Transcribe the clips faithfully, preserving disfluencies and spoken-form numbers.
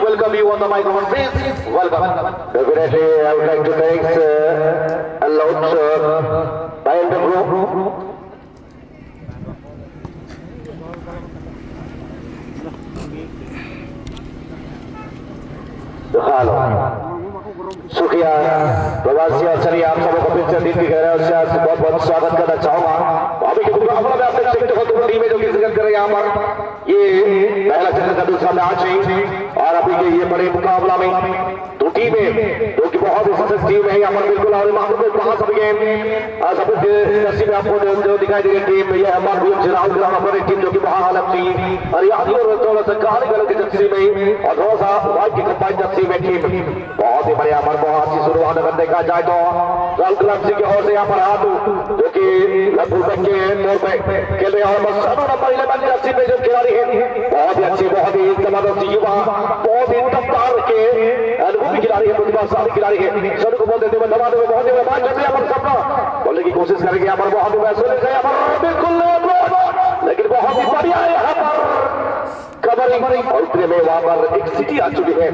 Welcome you on the microphone, please. Welcome. Definitely, I would like to thank uh, a lot uh, by the group. Hello. शुक्रिया प्रवासी और sir, आप सबों को फिर से दिल की गहराइयों से आज बहुत बहुत स्वागत करना चाहूंगा। अभी के मुकाबला में आप देख सकते हो दोनों टीमें जो कि शिरकत कर रही है यहाँ पर, ये पहला चक्कर का दूसरा मैच है और अभी के ये बड़े मुकाबला में दो टीमें जो कि बहुत ही सक्सेस टीम है यहाँ पर, बिल्कुल और वहाँ पर पास अभी गेम सब नसीब में आपको जो, जो दिखाई दे रही टीम, ये हमारे राहुल ग्राम पर एक टीम जो कि बहुत अलग थी और यहाँ पर थोड़ा सा काले कलर की जर्सी में और थोड़ा सा व्हाइट की कंबाइन जर्सी में टीम। बहुत ही बढ़िया, पर बहुत अच्छी शुरुआत अगर देखा जाए तो राहुल क्लब जी की ओर से यहाँ पर हाथ जो कि लगभग के तौर पे खेल रहे हैं और बस सानू नंबर इलेवन जर्सी में जो खिलाड़ी है, बहुत ही अच्छे, बहुत ही जबरदस्त युवा, बहुत ही रफ्तार के अनुभवी खिलाड़ी है, प्रतिभाशाली खिलाड़ी है। सानू को बॉल देते हुए दबा देते हुए बहुत ही बढ़िया बात करते हैं यहाँ पर सपना बोलने की कोशिश करेंगे यहाँ पर बहुत ही बढ़िया सुनील से यहाँ पर बिल्कुल लेकिन बहुत ही बढ़िया है यहाँ पर कवरिंग और उतने में वहां पर एक सिटी आ चुकी है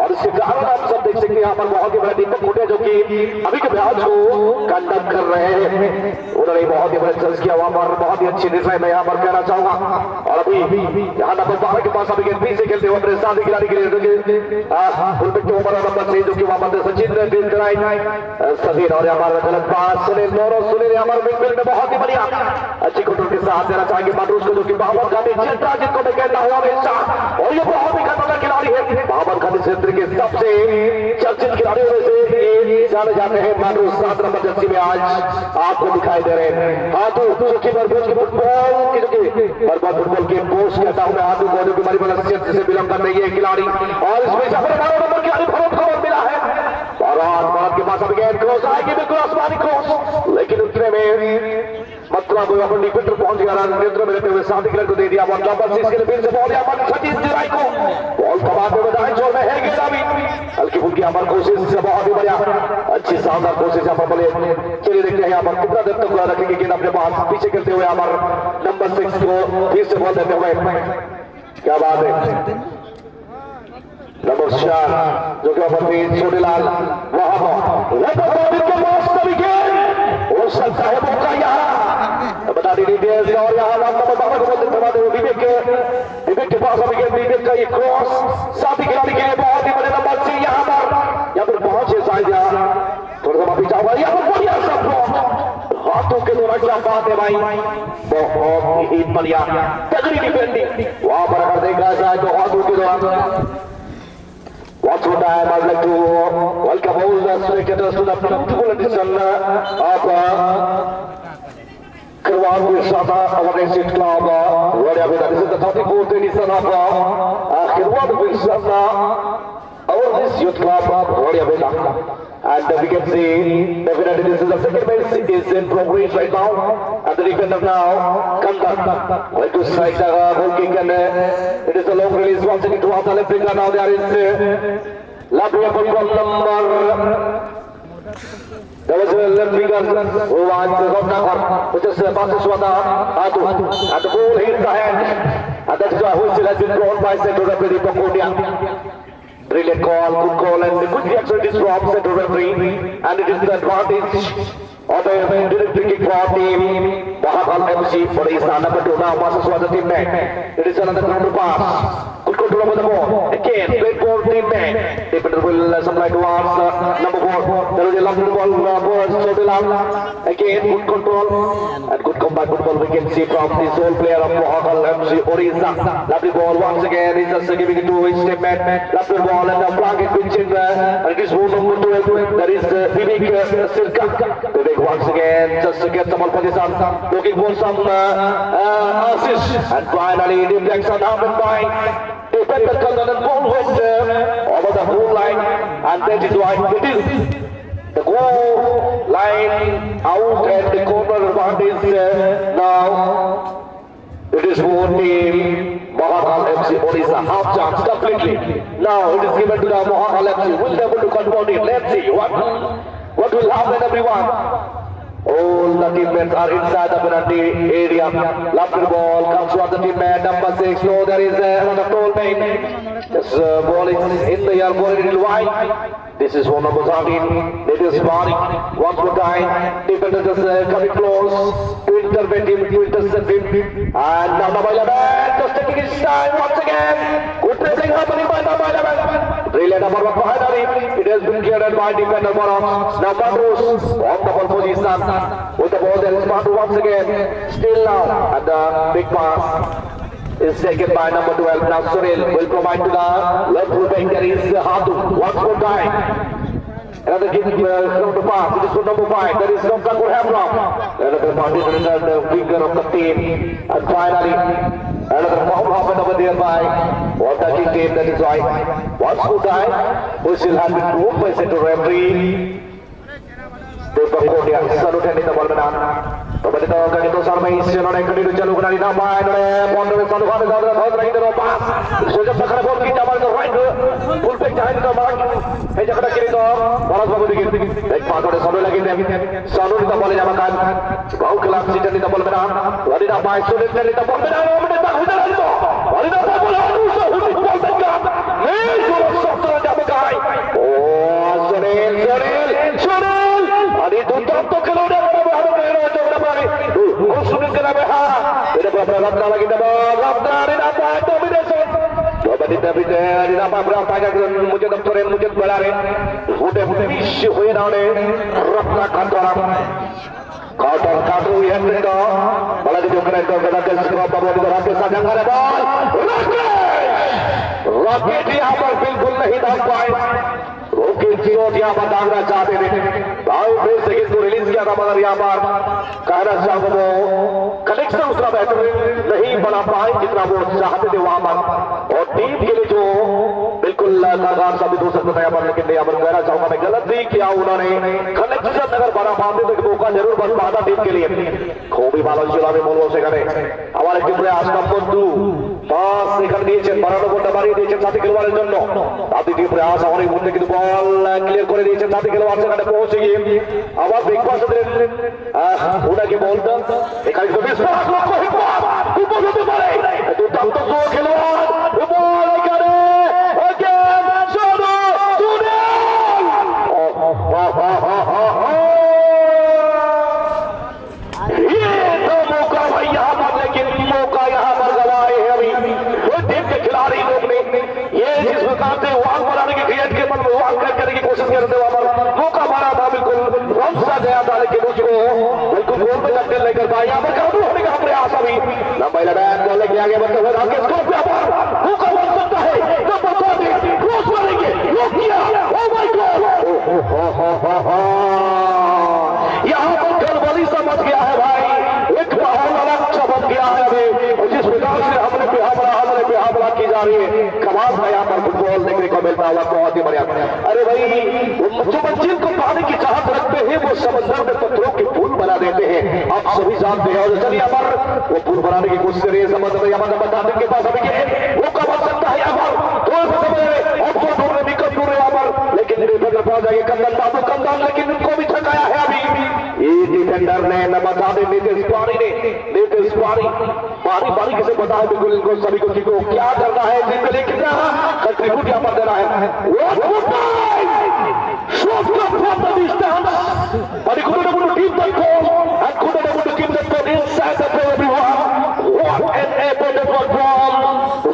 और इसके कारण आप सब देख सकते हैं यहाँ पर बहुत ही बड़ा दीपक कोटिया जो कि अभी के मैच को कंडक्ट कर रहे हैं, उन्होंने बहुत ही बड़ा चांस किया वहां पर, बहुत ही अच्छी डिजाइन मैं यहाँ पर कहना चाहूंगा। और अभी यहाँ नंबर बारह के पास अभी गेंद पीछे खेलते हुए अपने साथी खिलाड़ी के लिए जो कि फुल पिच के ऊपर नंबर छह जो कि वहां पर सचिन ने फील्ड कराई सचिन और यहाँ पर गलत पास सुनील मोरो, सुनील यहाँ पर मिडफील्ड में बहुत ही बढ़िया अच्छी कंट्रोल के साथ देना चाहेंगे मांड्रूज को, जो कि बाबर का भी चेता जिनको मैं कहता हूँ हमेशा, और ये बहुत ही खतरनाक खिलाड़ी है। बाबर का भी क्षेत्र के सबसे चर्चित खिलाड़ियों में से ये जाने जाते हैं मांड्रूज, सात नंबर जर्सी में आज आपको दिखाई दे रहे हैं। हाथू जो कि बरबस के फुटबॉल की, जो कि बरबस फुटबॉल के पोस्ट कहता हूँ मैं, हाथू को जो कि हमारी मदद क्षेत्र से बिलोंग करते ये खिलाड़ी, और इसमें से हमारे बारह नंबर खिलाड़ी भरत को मिला है। और आसमान के पास अब गेंद क्रॉस आएगी, बिल्कुल आसमानी क्रॉस, लेकिन उतने में मतलब वो अपनी डिफेंडर पहुंच गया, नियंत्रण में रहते हुए साथी खिलाड़ी को दे दिया बॉल, नंबर सिक्स के लिए फिर से बॉल यहाँ पर सतीश दिराई को, बॉल दबाते हुए दाएं छोर में है गेंद अभी, हल्की फुल्की यहाँ पर कोशिश से बहुत ही बढ़िया, अच्छी शानदार कोशिश यहाँ पर बोले। चलिए देखते हैं यहाँ पर कितना देर तक रखेंगे गेंद अपने पास, पीछे खेलते हुए यहाँ पर नंबर सिक्स को फिर से बॉल देते हुए, क्या बात है। अच्छा, जो कि अमरप्रीत छोटेलाल वहां पर लगभग के पास का विकेट, हो सकता है मौका यहाँ। बता दें, डीपीएस और यहाँ नाम नंबर बारह को बंद करवा दे विवेक के, विवेक के पास का विकेट, विवेक का ये क्रॉस साथी खिलाड़ी के लिए बहुत ही बड़े नंबर से यहाँ पर, यहाँ पर पहुंचे शायद, यहाँ थोड़ा सा माफी चाहूंगा, यहाँ पर बढ़िया सा ब्लॉक हाथों के द्वारा। क्या बात है भाई, बहुत ही बढ़िया, तगड़ी डिफेंडिंग। वहां पर अगर देखा जाए तो हाथों के द्वारा Once more time, I'd like to welcome all the spectators to the beautiful edition of uh, Kharwad Birsata Awareness Youth Club, uh, Radia Beta. This is the thirty-fourth edition of uh, uh, Kharwad Birsata Awareness Youth Club, Radia Beta. And uh, we can see definitely this is the second match is in progress right now. And the defender now, Kandan, going to strike the uh, goal kick and uh, it is a long release once again towards the left winger. Now there is uh, Latvia football number. There was a left winger who was uh, not cover, which is uh, passes for the Atu. And the ball hit the hand. And that is why whistle has been blown by Central referee Pakodia. Brilliant call, good call, and good reaction it is from Central referee. And it is the advantage of a direct free kick for team Mahakal M C Odisha. Number two now passes for the team back. It is another ground pass. Good control over the ball. Again, great ball team back. Defender will uh, supply towards uh, number four. There is a lovely ball uh, for Chotilam. Again, good control and good comeback football we can see from this whole player of Mohakal M C Odisha. Lovely ball once again. He's just giving it to his teammate. Lovely ball and a flag is pitching. Uh, and it is rule number twelve. That is uh, Vivek uh, Sirka. Vivek once again just to get some position. Looking for some uh, uh, assist. And finally, deflection happened by defender Kandan and ball went uh, over the goal line. And that is why it is the goal line out and the corner advantage uh, now. It is for team Mohakal M C Odisha. Half chance completely. Now it is given to the Mohakal M C. Will they able to convert it? Let's see what what will happen, everyone. All the teammates are inside the penalty area. Left ball comes towards the teammate number six. No, there is uh, another goal main. This uh, ball is in the air, ball is wide. This is one number thirteen. It is Mari. Once more time, defender is uh, coming close to intervene him, to intercept him. And now number eleven, just taking his time once again. Good dribbling happening by number eleven. Relay number one behind Ari. It has been cleared by defender Borom. Now Mandrus on the ball position. With the ball, there is Mandrus once again. Still now, and the big pass is taken by number twelve. Now Sunil will provide to the left fullback. There is Hadu. Once more time. Another give uh, from the pass. It is for number five. There is no Takur Hembrem. Another pass is returned the winger of the team. And finally, another foul happened over there by one touching team. That is why once more time, whistle has been blown by central referee. Deepak Kodia, salute ᱴᱷᱮᱱ ᱱᱤᱛᱚᱜ ᱵᱚᱞ ᱢᱮᱱᱟᱜᱼᱟ᱾ ᱛᱚᱵᱮ ᱱᱤᱛᱚᱜ ᱚᱱᱠᱟ ᱜᱮ ᱫᱚᱥᱟᱨ ᱢᱟ ᱤᱥ ᱱᱚᱰᱮ ᱠᱟᱹᱴᱤᱡ ᱪᱟᱹᱞᱩ ᱠᱟᱱᱟ, ᱟᱹᱰᱤ ᱱᱟᱯᱟᱭ ᱱᱚᱰᱮ ᱵᱚᱞ ᱨᱮ ᱥᱟᱞᱩ ᱠᱷᱟᱱ ᱫᱚ ᱫᱚᱦᱚ ᱠᱟᱱᱟ, ᱱᱤᱛᱚᱜ ᱯᱟᱥ ᱥᱩᱡᱳᱜᱽ ᱥᱟᱠᱷᱟ ᱨᱮ ᱵᱚᱞ ᱠᱤᱱ ᱪᱟᱵᱟ ᱞᱮᱫᱟ, ᱨᱟᱭᱤᱴ ᱯᱷᱩᱞ ᱵᱮᱠ ᱡᱟᱦᱟᱸᱭ ᱱᱤᱛᱚᱜ ᱢᱟᱲᱟᱝ ᱦᱮᱡ ᱟᱠᱟᱱᱟ ᱠᱤᱱ ᱫᱚ ᱵᱷᱚᱨᱚᱛ ᱵᱟᱹᱵᱩ ᱛᱟᱹᱠᱤᱱ᱾ ᱵᱮᱠ ᱯᱟᱥ ᱱᱚᱰᱮ ᱥᱟᱞᱩ ᱞᱟᱹᱜᱤᱫ ᱛᱮ ᱥᱟᱞᱩ ᱱᱤᱛᱚᱜ ᱵᱚᱞ ᱮ ᱧᱟᱢ ᱟᱠᱟᱫ, ᱵᱟᱦᱩ ᱠᱷᱮᱞᱟᱯ ᱥᱤᱴ ᱱᱤᱛᱚᱜ ᱵᱚᱞ ᱢᱮᱱᱟᱜᱼᱟ, ᱟᱹᱰᱤ ᱱᱟᱯᱟᱭ ᱥᱩᱱᱤᱞ ᱴᱷᱮᱱ ᱱᱤᱛᱚᱜ ᱵᱚᱞ ᱢᱮᱱᱟᱜᱼᱟ, ᱢᱤᱫᱴᱮᱱ ᱫᱟᱜ ᱦᱩᱭ ᱫᱟᱲᱮᱭᱟᱜᱼᱟ ᱱᱤᱛᱚᱜ, ᱟᱹᱰᱤ ᱱᱟᱯᱟᱭ ᱵᱚᱞ ᱟᱨ ᱩᱱᱤ ᱥᱮ ᱦᱩᱰᱤᱧ ᱵᱚᱞ ᱛᱮ ᱧᱟᱢ, ᱱᱤᱛ ᱡᱳᱨ ᱥᱚᱠᱛᱚ ᱧᱟᱢ ᱟᱠᱟᱫᱟᱭ᱾ ᱳ ᱥᱩᱱᱤᱞ, ᱥᱩᱱᱤᱞ, ᱥᱩᱱᱤᱞ, ᱟᱹᱰᱤ ᱫᱩᱨᱫᱟᱱᱛᱚ ᱠᱷᱮᱞᱳᱰ ᱮ ᱠᱟᱱᱟ ᱵᱚᱭᱦᱟ ᱫᱚ ᱠᱟᱱᱟ ᱪᱚᱠᱨᱟ ᱯᱟᱲᱟᱜᱮ᱾ ᱩᱱ ᱥᱩᱱᱤᱞ ᱠᱟᱱᱟ ᱵᱚᱭᱦᱟ᱾ ᱤᱱᱟᱹ ᱯᱚᱨᱮ ᱨᱟᱯᱛᱟ ᱞᱟᱹᱜᱤᱫ ᱫᱚ ᱨᱟᱯᱛᱟ ᱟᱹᱰᱤ ᱱᱟᱯᱟᱭ ᱰᱚᱢᱤᱱᱮᱥᱚᱱ᱾ ᱫᱷᱟᱹᱵᱤᱡ ᱫᱷᱟᱹᱵᱤᱡ ᱟᱹᱰᱤ ᱱᱟᱯᱟᱭ ᱯᱨᱟᱯᱛᱟ ᱢᱩᱪᱟᱹᱫ ᱚᱠᱛᱚ ᱨᱮ ᱢᱩᱪᱟᱹᱫ ᱵᱮᱲᱟ ᱨᱮ ᱦᱩᱰᱮ ᱯᱤᱥ ᱦᱩᱭᱮᱱᱟ ᱚᱸᱰᱮ ᱨᱟᱯᱛᱟ ᱠᱟᱱ ᱛᱟᱲᱟᱢ᱾ ᱠᱟᱣᱴᱟᱨ ᱠᱟᱴ ᱦᱩᱭᱮᱱ ᱱᱤᱛᱚᱜ ᱵᱟᱞᱟ ᱜᱮ ᱡᱚᱠᱷᱚᱱ ᱮᱠᱫᱚᱢ ᱠᱟᱫᱟ ᱛᱮ ᱥᱤᱨᱯᱟ ᱵᱟᱵᱩ ᱩᱱᱤ ᱫᱚ ᱨᱟᱠᱮ ᱥᱟᱡᱟᱝ ᱨᱮ ᱵᱚᱞ ᱨᱟᱠᱮ ᱨᱟᱠᱮ ᱡᱤ ᱟᱵᱟᱨ ᱵᱤᱞᱠᱩᱞ ᱱᱟᱦᱤ ᱫᱟᱜ ᱯᱟᱭ ᱨᱚᱠᱤ ᱥᱚᱴ ᱭᱟ ᱵᱟ ᱫᱟᱜ ᱨᱟ ᱪᱟᱦᱛᱮ ᱛᱷᱮ ᱵᱟᱭ ᱯᱷᱤᱨ ᱥᱮ ᱠᱤᱥᱠᱚ ᱨᱤᱞᱤᱡ ᱠᱤᱭᱟ ᱛᱷᱟ ᱢᱟᱜᱟᱨ ᱭᱟ ᱵᱟᱨ ᱠᱟᱦᱨᱟ ᱥᱟᱦ ᱵᱟᱵᱩ ᱠᱟᱱᱮᱠᱥᱚᱱ ᱩᱛᱱᱟ ᱵᱮᱦᱛᱨᱤᱱ ᱱᱟᱦᱤ ᱵᱟᱱᱟ ᱯᱟᱭ ᱡᱤᱛᱱᱟ ᱵᱚ ᱪᱟᱦᱛᱮ ᱛᱷᱮ ᱣᱟ ᱵᱟᱨ ᱚᱨ ᱴᱤᱢ ᱠᱮ ᱞᱤᱭᱮ ᱡᱚ ᱵᱤᱞᱠᱩᱞ सरकार साबित हो सकता था यहाँ पर, लेकिन नहीं, अमर गहरा चौका में गलती किया उन्होंने। कलेक्टर नगर बड़ा बांधे तक मौका जरूर बन पाता टीम के लिए। खूबी बालन चुला में मोलवो से करे। আবার একটি প্রয়াস নম্বর টু। পাস এখানে দিয়েছেন, বাড়ানো বলটা বাড়িয়ে দিয়েছেন সাথী খেলোয়াড়ের জন্য। সাথী টিম প্রয়াস আবার এই মুহূর্তে কিন্তু বল ক্লিয়ার করে দিয়েছেন সাথী খেলোয়াড়, সেখানে পৌঁছে গিয়ে আবার ব্রেকফাস্ট দিলেন। আহ, ওনাকে বলটা এখানে কিন্তু বিস্ফোরক লক্ষ্য, হেডমার উপর হতে পারে। দুর্দান্ত খেলোয়াড়, বল এখানে। Again, শুরু, শুরু। ও, ও, ও, ও, ও, ও। ये तो मौका भाई यहाँ पर, लेकिन मौका यहाँ पर गंवाए हैं अभी। वो टीम के खिलाड़ी लोग ने ये जिस प्रकार से वॉल बनाने की, क्रिएट के पर वॉल क्रिएट करने की कोशिश कर रहे थे, वहाँ पर मौका बना था बिल्कुल। रन सा गया था, लेकिन उसको बिल्कुल गोल में तब्दील नहीं कर पाया। यहाँ पर काबू होने का प्रयास अभी। लंबाई लगाया, बॉल लेके आगे बढ़ते हुए राकेश को यहाँ पर मौका बन सकता है। नंबर चौबीस क्रॉस करेंगे, रोक किया। Oh my God! यहाँ पर गड़बड़ी समझ गया है भाई, एक माहौल अलग समझ गया है अभी। और जिस प्रकार से हमले पे हमला, हमले पे हमला की जा रही है, कमाल का यहाँ पर फुटबॉल देखने को मिलता हुआ, बहुत ही बढ़िया। अरे भाई, वो जो मंजिल को पाने की चाहत रखते हैं, वो समंदर में पत्थरों के पुल बना देते हैं। आप सभी जानते हैं। और चलिए, यहाँ पर वो पुल बनाने की कोशिश कर रही है समंदर में, यहाँ पर नंबर के पास अभी ये मौका बन सकता है। यहाँ पर थोड़ा सा समय है, ऑप्शन ढूंढ रहे, विकल्प ढूंढ रहे यहाँ पर, लेकिन डिफेंडर पहुंच जाएंगे कंदन बाबू, कंदन, लेकिन उनको भी थकाया है अभी। ये डिफेंडर ने नंबर नीतीश पारी ने, नीतीश पारी, पारी, पारी किसे पता है बिल्कुल इनको सभी को, किसको क्या करना है, टीम के लिए कितना कंट्रीब्यूट यहाँ पर देना है। What a time! Shot from the distance! But he couldn't able to keep that ball and couldn't able to keep that ball inside the player everyone. What an effort that was ball!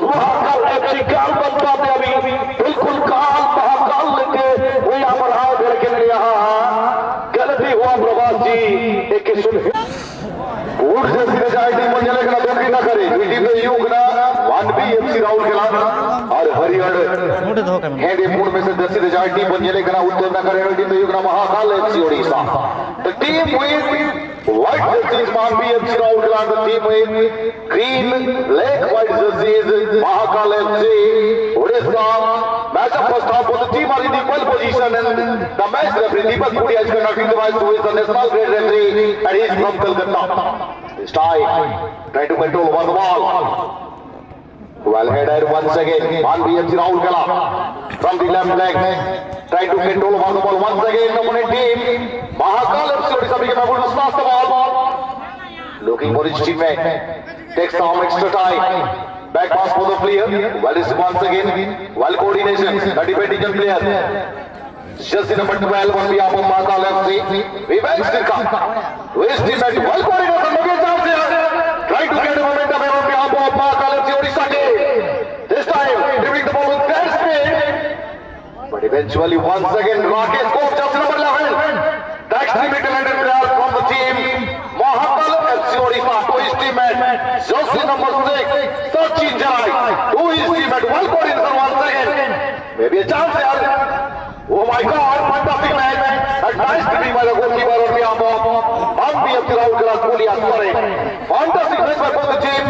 Mahakal FC काल बन पाते अभी, बिल्कुल काल महाकाल लेके वो यहाँ पर आए थे, लेकिन यहाँ गलती हुआ प्रभात जी। एक सुन ᱯᱩᱸᱰ ᱡᱟᱹᱨᱥᱤ ᱨᱮ ᱡᱟᱦᱟᱸᱭ ᱴᱤᱢ ᱵᱚᱱ ᱧᱮᱞᱮ ᱠᱟᱱᱟ ᱫᱚᱠᱠᱷᱤᱱ ᱱᱟᱠᱷᱟ ᱨᱮ, ᱱᱩᱭ ᱴᱤᱢ ᱫᱚᱭ ᱦᱩᱭᱩᱜ ᱠᱟᱱᱟ ᱢᱟᱱᱵᱤ ᱮᱯᱷᱥᱤ ᱨᱟᱩᱨᱠᱮᱞᱟ᱾ ᱟᱨ ᱦᱟᱹᱨᱭᱟᱹᱲ ᱱᱚᱰᱮ ᱫᱚᱦᱚ ᱠᱟᱜ ᱢᱮ᱾ ᱦᱮᱸᱫᱮ ᱯᱩᱸᱰ ᱢᱮᱥᱟ ᱡᱟᱹᱨᱥᱤ ᱨᱮ ᱡᱟᱦᱟᱸᱭ ᱴᱤᱢ ᱵᱚᱱ ᱧᱮᱞᱮ ᱠᱟᱱᱟ ᱩᱛᱛᱚᱨ ᱱᱟᱠᱷᱟ ᱨᱮ, ᱱᱩᱭ ᱴᱤᱢ ᱫᱚᱭ ᱦᱩᱭᱩᱜ ᱠᱟᱱᱟ Mahakal FC Odisha. The team with white jerseys, Manvi F C Raurkela, and the team with green black white jerseys, Mahakal F C Odisha. Match of first half, both the team are in equal position, and the match referee Deepak Kudia is conducting the match, who is the national grade referee, and he is from Kolkata. This time, trying to control over the ball. Well headed once again, Manvi F C Raurkela from the left leg, trying to control over the ball once again. Opponent team, Mahakal F C Odisha became able to snatch the ball. Looking for his teammate, takes some extra time. Back pass for the player. Well received once again. Well coordination. The defending player. Jersey number twelve on behalf of Mahakal F C. Vivek Sirka. His teammate. Well coordination. Maybe a chance here. Try to get a momentum here on behalf of Mahakal F C Odisha team. This time, dribbling the ball with great speed. But eventually, once again, Rakesh Gop, jersey number eleven. That's the middle-handed player from the team. Mahakal F C Odisha to his teammate, jersey number six, Sachin Jarai, to his teammate. Well coordination once again. Maybe a chance here. Oh my God, fantastic match. A nice dribbling by the goalkeeper on behalf of Manvi F C Raurkela Kulia. Sorry. Fantastic match by both the team.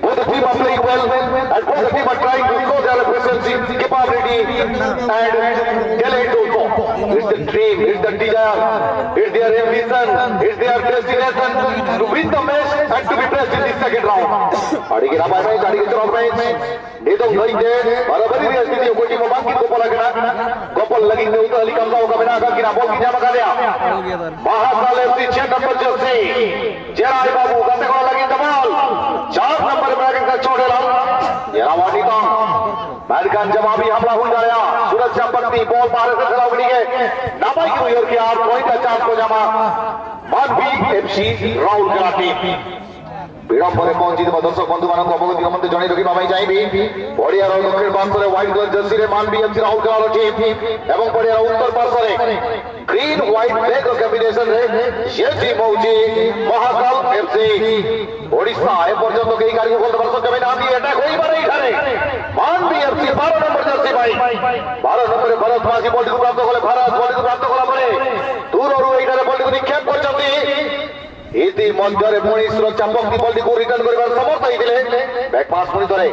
Both the team are playing well, and both the team are trying to show their efficiency, capability, and talent also. It's the dream, it's the desire, it's their ambition, it's their destination to win the match and to be placed in the second round. ᱟᱹᱰᱤ ᱜᱮ ᱱᱟᱯᱟᱭ match, ᱟᱹᱰᱤ ᱜᱮ ᱪᱚᱨᱚᱠ match. ᱱᱤᱛᱚᱝ ᱫᱷᱟᱹᱨᱤᱡ ᱛᱮ ᱵᱟᱨᱟᱵᱟᱨᱤ ᱨᱮᱭᱟᱜ ᱥᱛᱷᱤᱛᱤ ᱚᱠᱚᱭ ᱴᱤᱢ ᱦᱚᱸ ᱵᱟᱝ ᱠᱤᱱ ᱜᱚᱯᱚᱞ ᱟᱠᱟᱱᱟ᱾ ᱜᱚᱯᱚᱞ ᱞᱟᱹᱜᱤᱫ ᱛᱮ ᱩᱛᱟᱹ ᱟᱹᱞᱤ ᱠᱟᱢᱫᱟᱣ ᱠᱟ ᱢᱮᱱᱟᱜ ᱟᱠᱟᱫ ᱠᱤᱱᱟ, ᱵᱚᱞ ᱠᱤᱱ ᱧᱟᱢ ᱟᱠᱟᱫᱮᱭᱟ᱾ ᱢᱟᱦᱟᱠᱟᱞ ᱮᱯᱷ ᱥᱤ ᱪᱷᱮ ᱱᱚᱢᱵᱚᱨ ᱡᱟᱨᱥᱤ᱾ ᱡᱮᱨᱟᱭ ᱵᱟᱹᱵᱩ ᱜᱟᱛᱮ ᱠᱚᱲᱟ ᱞᱟᱹᱜᱤᱫ ᱫᱟᱢᱟᱞ᱾ ᱪᱟᱨ ᱱᱚᱢᱵᱚᱨ ᱨᱮ ᱢᱮᱱᱟᱜ ᱠᱟᱫ ᱪᱚᱰᱮᱞᱟᱞ᱾ ᱧᱮᱞᱟᱵᱚᱱ ᱱᱤᱛᱚᱝ᱾ ᱢᱮᱱᱠᱷᱟᱱ ᱡᱟᱢᱟ ᱵᱤ ᱦᱟᱢᱞᱟ ᱦᱩᱭ ᱫᱟᱲᱮᱭᱟᱜᱼᱟ᱾ ᱥᱩᱨᱚᱡᱽ ᱪᱟᱯᱟᱠ ᱛᱤ ᱵᱚᱞ ᱵᱟᱦᱨᱮ ᱥᱮᱫ ᱪᱟᱞᱟᱣ ᱜᱤᱰᱤ ᱜᱮ ᱱᱟᱯᱟᱭ ᱜᱮ ᱩᱭᱦᱟᱹᱨ ᱠᱮᱜᱼᱟ᱾ ᱯᱚᱭᱮᱱᱴ ᱨᱮ ᱪᱟᱱᱥ ᱠᱚ ᱧᱟᱢᱟ ᱢᱟᱱᱵᱷᱤ ᱮᱯᱷ ᱥᱤ ᱨᱟᱩᱨᱠᱮᱞᱟ ᱴᱤᱢ᱾ ᱵᱤᱲᱚᱢᱵᱚ ᱨᱮ ᱯᱚᱦᱚᱸᱪᱤ ᱫᱚ ᱫᱚᱨᱥᱚᱠ ᱵᱚᱱᱫᱷᱩ ᱢᱟᱱᱚᱛ ᱠᱚ ᱚᱵᱚᱜᱚᱛᱤ ᱜᱚᱢᱚᱱᱛᱮ ᱡᱚᱱᱟᱭ ᱫᱚ ᱠᱤ ᱵᱟᱵᱟᱭ ᱡᱟᱭᱵᱤ᱾ ᱯᱚᱲᱤᱭᱟ ᱨᱚᱲ ᱫᱚᱠᱷᱤᱱ ᱯᱟᱥ ᱨᱮ ᱦᱚᱣᱟᱭᱤᱴ ᱠᱟᱞᱟᱨ ᱡᱟᱨᱥᱤ ᱨᱮ ᱢᱟᱱᱵᱷᱤ ᱮᱯᱷ ᱥᱤ ᱨᱟᱩᱨᱠᱮᱞᱟ ᱴᱤᱢ ᱮᱵᱚᱝ ᱯᱚᱲᱤᱭᱟ ᱨᱚᱲ ᱩᱛᱛᱚᱨ ᱯᱟᱥ ᱨᱮ ᱜᱨᱤᱱ ᱦᱣᱟᱭᱤᱴ ᱵᱮᱜᱽ ᱠᱚᱢᱵᱤᱱᱮᱥᱚᱱ ᱨᱮ ᱡᱮ ᱡᱤ ᱢᱚᱣᱡᱤ ᱢᱟᱦᱟᱠᱟᱞ ᱮᱯᱷ ᱥᱤ᱾ ᱳᱰᱤᱥᱟ ᱮ ᱯᱚᱨᱡᱚᱱᱛᱚ ᱠᱮ ᱠᱟᱨᱤ ᱠᱚ ᱫᱚᱨᱥᱚᱠ ᱠᱮ ᱢᱮᱱᱟᱜ ᱟᱹᱰᱤ ᱮᱴᱟᱠ ᱦᱩᱭ ᱵᱟᱨᱮ ᱤᱠᱷᱟᱱᱮ ᱢᱟᱱᱵᱷᱤ ᱮᱯᱷ ᱥᱤ ᱵᱟᱨᱚ ᱱᱚᱢᱵᱚᱨ ᱡᱟᱨᱥᱤ ᱵᱷᱟᱭ ᱵᱟᱨᱚ ᱱᱚᱢᱵᱚᱨ ᱨᱮ ᱵᱷᱟᱨᱚᱛ ᱢᱟᱡᱷᱤ ᱵᱚᱞ ᱴᱤᱠᱩ ᱯᱨᱟᱯᱛᱚ ᱠᱚᱞᱮ ᱵᱷᱟᱨᱚᱛ ᱵᱚᱞ ᱴᱤᱠᱩ ᱯᱨᱟᱯᱛᱚ ᱠᱚᱞᱟ ᱯᱚᱨᱮ ᱛᱩᱨᱚᱨᱩ ᱮᱴᱟᱨᱮ ᱵᱚᱞ ᱴᱤᱠᱩ ᱱᱤᱠᱷᱮᱯ ᱠᱚᱨᱪᱚᱱᱛᱤ᱾ ଇତିମଧ୍ୟରେ ପୁଣି ସୁରକ୍ଷା ପକ୍ତି ବଲ୍ଟିକୁ ରିଟର୍ନ କରିବାର ସମର୍ଥ ହେଇଥିଲେ। ବ୍ୟାକ୍ ପାସ୍ ପୁଣି ଥରେ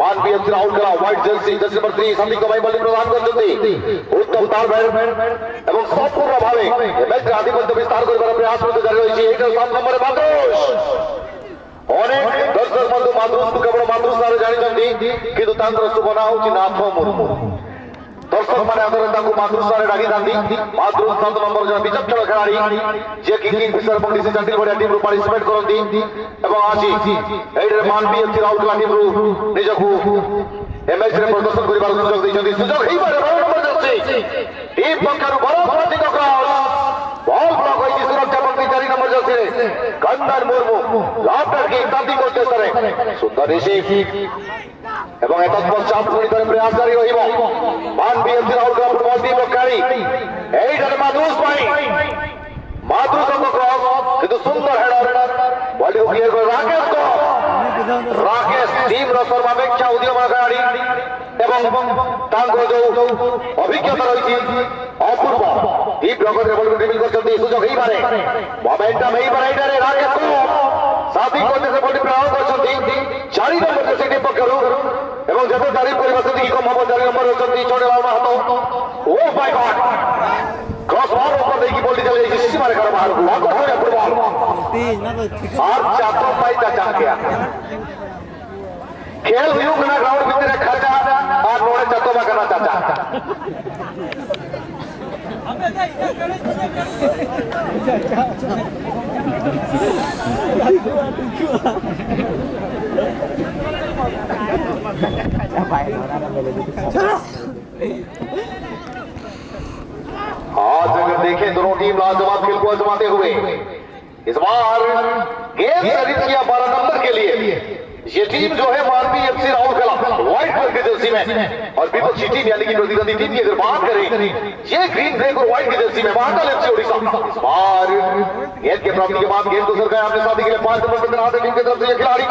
ମାନ ବିଏମ୍ସି ରାହୁଲ କଲା white jersey, jersey number three Sandeep ଭାଇ ବଲ୍ଟି ପ୍ରଦାନ କରିଛନ୍ତି। ଉତ୍ତମ ତାଲ ବ୍ୟାଟ୍ ଏବଂ ସମ୍ପୂର୍ଣ୍ଣ ଭାବେ ମ୍ୟାଚ୍ରେ ଆଧିପତ୍ୟ ବିସ୍ତାର କରିବାର ପ୍ରୟାସ ମଧ୍ୟ ଜାରି ରହିଛି। ଏଇଟା ସାତ ନମ୍ବରରେ ମାତୃ। ଅନେକ ଦର୍ଶକ ବନ୍ଧୁ ମାତୃଙ୍କୁ କେବଳ ମାତୃ ନାଁରେ ଜାଣିଛନ୍ତି, କିନ୍ତୁ ତାଙ୍କର ଶୁଭ ନାଁ ହେଉଛି ନାଥ ମୁର୍ମୁ। ଦର୍ଶକମାନେ ଆଦରରେ ତାଙ୍କୁ ମାତୃ ନାଁରେ ଡାକିଥାନ୍ତି। ମାତୃ ସାତ ନମ୍ବର ଜଣେ ବିଚକ୍ଷଣ ଖେଳାଳି, ଯିଏକି କିଙ୍ଗ ଫିସର ଏବଂ ଡିସି ଚାଟିଲ ଭଳିଆ ଟିମ୍ରୁ ପାର୍ଟିସିପେଟ୍ କରନ୍ତି ଏବଂ ଆଜି ଏଇଠାରେ ମାନ ବିଏମ୍ସି ରାଉରକେଲା ଟିମ୍ରୁ ନିଜକୁ ଏ ମ୍ୟାଚ୍ରେ ପ୍ରଦର୍ଶନ କରିବାର ସୁଯୋଗ ଦେଇଛନ୍ତି। ସୁଯୋଗ ହେଇପାରେ, ବାର ନମ୍ବର ଜର୍ସି ଟିମ୍ ପକ୍ଷରୁ ବଡ଼ ପ୍ରଚିତ କ୍ରସ୍। ବଲ୍ ବ୍ଲକ୍ ହୋଇଛି ସୁରକ୍ଷା ପକ୍ତି ଚାରି ନମ୍ବର ଜର୍ସିରେ। କନ୍ଦନ ମୁର୍ମୁ ଲଫ୍ଟ କିକ୍ ତାତିଙ୍କ ଉଦ୍ଦେଶ୍ୟରେ ସୁନ୍ଦର ରିସିଭ୍। ଏବଂ ଏତତ୍ ପଶ୍ଚାତ୍ ପୁଣି ଥରେ ପ୍ରୟାସ ଜାରି ରହିବ। ମାନ ବିଏମ୍ସି ରାଉରକେଲା ଫୁଟବଲ ଟିମ୍ର ଖେଳାଳି। ଏଇଠାରେ ମାତୃ ପାଇଁ। ମାତୃ ସହିତ କ୍ରସ୍, କିନ୍ତୁ ସୁନ୍ଦର ହେଡର। ବଲ୍ଟିକୁ କ୍ଲିୟର କରି ରାକେଶଙ୍କ। ରାକେଶ ଟିମ୍ର ସର୍ବାପେକ୍ଷା ଉଦୀୟମାନ ଖେଳାଳି ଏବଂ ତାଙ୍କର ଯୋଉ ଅଭିଜ୍ଞତା ରହିଛି ଅପୂର୍ବ। ଡିପ୍ ରଗତରେ ବଲ୍ଟିକୁ ଡ୍ରିବଲ୍ କରିଛନ୍ତି, ସୁଯୋଗ ହେଇପାରେ, ମୋମେଣ୍ଟମ୍ ହେଇପାରେ। ଏଇଟାରେ ରାକେଶଙ୍କୁ ସାଥୀଙ୍କ ଉଦ୍ଦେଶ୍ୟରେ ବଲ୍ଟି ପ୍ରେରଣ କରିଛନ୍ତି। ଚାରି ନମ୍ବର ଜର୍ସି ଟିମ୍ ପକ୍ଷରୁ ଏବଂ ଯେତେ ତାରିଫ କରିବା ସେତିକି କମ୍ ହବ। ଚାରି ନମ୍ବର ଅଛନ୍ତି ଛୋଟଲାଲ ମାହାତ। ଓ ମାଇ ଗଡ୍! କ୍ରସ୍ ବାର ଉପରେ ଦେଇକି ବଲ୍ଟି ଚାଲିଯାଇଛି ସୀମାରେଖାର ବାହାରକୁ। ଆକର୍ଷଣୀୟ ଫୁଟବଲ। ᱟᱨ ᱪᱟᱛᱚᱢ ᱵᱟᱭ ᱪᱟᱪᱟᱜ ᱜᱮᱭᱟ᱾ ᱠᱷᱮᱞ ᱦᱩᱭᱩᱜ ᱠᱟᱱᱟ ᱜᱨᱟᱣᱩᱱᱰ ᱵᱷᱤᱛᱤᱨ ᱨᱮ ᱠᱷᱟᱪᱟ, ᱟᱨ ᱱᱚᱰᱮ ᱪᱟᱛᱚᱢ ᱟᱠᱟᱱᱟ ᱪᱟᱪᱟ᱾ आज अगर देखें दोनों टीम लाजवाब खेल को आजमाते हुए, इस बार गेंद खरीद किया बारह नंबर के लिए। ये टीम जो है मानवी एफसी राहुल कला व्हाइट कलर की जर्सी में, और विपक्षी टीम यानी कि प्रतिद्वंदी टीम की अगर बात करें, ये ग्रीन ब्लैक और व्हाइट की जर्सी में महाकाल एफसी उड़ीसा। इस बार गेंद के प्राप्ति के बाद गेंद को सरकाया अपने साथी के लिए पांच नंबर पर तैनात है टीम की तरफ से ये खिलाड़ी।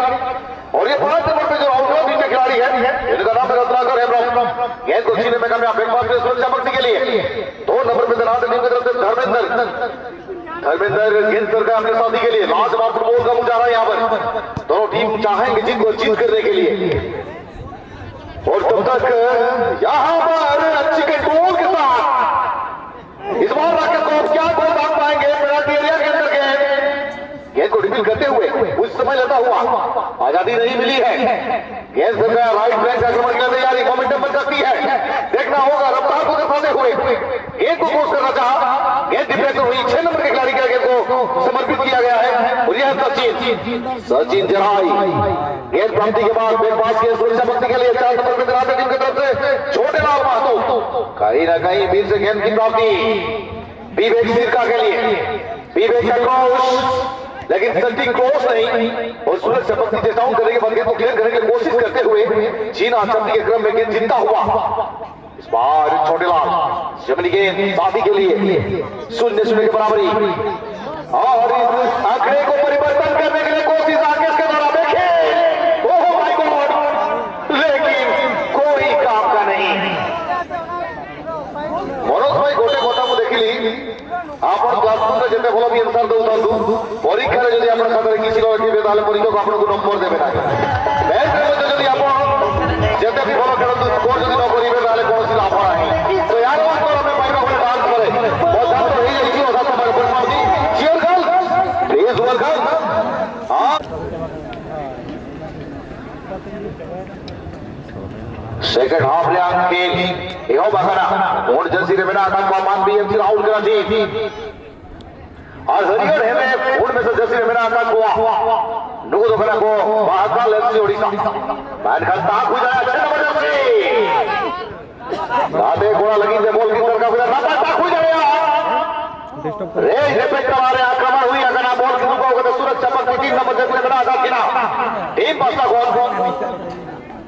और ये पांच नंबर पे जो राहुल टीम के खिलाड़ी है, इनका नाम है रत्नाकर हेम्ब्रम। गेंद को छीनने में कामयाब, बैक पास पे सुरक्षा पक्ष के लिए दो नंबर पे तैनात है टीम की तरफ से धर्मेंद्र। धर्मेंद्र गेंद कर गए अपने साथी के लिए। लाजवाब फुटबॉल का मुजाहरा यहाँ पर। दोनों टीम चाहेंगे जीत को, जीत करने के लिए। और तब तक यहाँ पर अच्छी कंट्रोल के साथ इस बार राकेश को क्या गोल दाग पाएंगे? पेनल्टी एरिया के अंदर गेंद, गेंद को डिफेंड करते हुए कुछ समय लेता हुआ आजादी नहीं मिली है। गेंद से गया राइट फ्लैंक, आक्रमण की तैयारी, मोमेंटम बन सकती है। देखना होगा रफ्तार को दिखाते हुए गेंद को क्रॉस करना चाहा, गेंद डिफेंस हुई, छह नंबर के खिलाड़ी के गेंद को समर्पित किया गया है। और यह सचिन, सचिन जराई गेंद प्राप्ति के बाद बैक पास के सुरक्षा बंदी के लिए चार नंबर के दिलाते टीम की तरफ से छोटे लाल महतो, कहीं ना कहीं बीच से गेंद की प्राप्ति विवेक सिरका के लिए। विवेक का क्रॉस, लेकिन सचिन क्रॉस नहीं, और सुरक्षा बंदी चेतावनी करने के बाद गेंद को क्लियर करने की कोशिश करते हुए चीन आचरण के क्रम में गेंद जीतता हुआ इस बार छोटेलाल जमनी गेंद साथी के लिए शून्य शून्य की बराबरी। और इस आंकड़े को परिवर्तन करने के लिए कोशिश राकेश के द्वारा। देखिए, ओह माय गॉड, लेकिन कोई काम का नहीं। मनोज भाई गोटे कथा को देखिली, आपण क्लासरूम रे जेते भल भी आंसर दउथांतु, परीक्षा रे जदि आपण खातारे किछि न ଲେଖିବେ, ତାହେଲେ ପରୀକ୍ଷକ ଆପଣଙ୍କୁ ନମ୍ବର ଦେବେ ନାହିଁ। ମ୍ୟାଚରେ ମଧ୍ୟ ଯଦି ଆପଣ ଯେତେ ବି ଭଲ ଖେଳନ୍ତୁ, ସ୍କୋର ଯଦି ନ କରିବେ, ତାହେଲେ କୌଣସି ଲାଭ ନାହିଁ। ତ ଏହାର ଉତ୍ତର ଆମେ ପାଇବା ଗୋଟେ ଡାନ୍ସ ପରେ। ମଧାନ୍ତ ହେଇଯାଇଛି ଅଧା ସମୟ ପରିସମାପ୍ତି। Cheer girls, please welcome। हाँ। सेकंड हाफ ᱨᱮᱭᱟᱜ ᱠᱷᱮᱞ ᱮᱦᱚᱵ ᱟᱠᱟᱱᱟ᱾ ᱯᱩᱸᱰ ᱡᱟᱹᱨᱥᱤ ᱨᱮ ᱢᱮᱱᱟᱜ ᱟᱠᱟᱫ ᱠᱚᱣᱟ ᱢᱟᱱᱵᱤ ᱮᱯᱷᱥᱤ ᱨᱟᱦᱩᱞ ᱠᱟᱱᱟ ᱴᱤᱢ᱾ ᱟᱨ ᱦᱟᱹᱨᱭᱟᱹᱲ ᱦᱮᱸᱫᱮ ᱯᱩᱸᱰ ᱢᱮᱥᱟ ᱡᱟᱹᱨᱥᱤ ᱨᱮ ᱢᱮᱱᱟᱜ ᱟᱠᱟᱫ ᱠᱚᱣᱟ᱾ ᱱᱩᱠᱩ ᱫᱚ ᱠᱟᱱᱟ ᱠᱚ ᱢᱟᱦᱟᱠᱟᱞ ᱮᱯᱷᱥᱤ ᱳᱰᱤᱥᱟ᱾ ᱢᱮᱱᱠᱷᱟᱱ ᱛᱟᱠ ᱦᱩᱭ ᱫᱟᱲᱮᱭᱟᱜᱼᱟ ᱪᱷᱮ ᱱᱚᱢᱵᱚᱨ ᱡᱟᱹᱨᱥᱤ᱾ ᱜᱟᱛᱮ ᱠᱚᱲᱟ ᱞᱟᱹᱜᱤᱫ ᱛᱮ ᱵᱚᱞ ᱠᱤᱯᱟᱨ ᱠᱟᱹᱢᱤ ᱨᱮ ᱱᱟᱯᱟᱭ ᱛᱟᱠ ᱦᱩᱭ ᱫᱟᱲᱮᱭᱟᱜᱼᱟ᱾ ᱨᱮᱡ ᱨᱮᱯᱮᱡ ᱛᱟᱞᱟᱨᱮ ᱟᱠᱨᱚᱢᱚᱱ ᱦᱩᱭ ᱟᱠᱟᱱᱟ᱾ ᱵᱚᱞ ᱠᱤᱯᱟᱨ ᱠᱟᱛᱮ ᱥᱩᱨᱚᱡᱽ ᱪᱟᱯᱟᱠ ᱛᱤᱱ ᱱᱚᱢᱵᱚᱨ ᱡᱟᱹᱨᱥᱤ ᱨᱮ ᱢᱮᱱᱟᱜ ᱟᱠᱟᱫ ᱠᱤᱱᱟ᱾ ᱴᱤᱢ ᱯᱟᱥᱴᱟ ᱠᱷᱚᱱ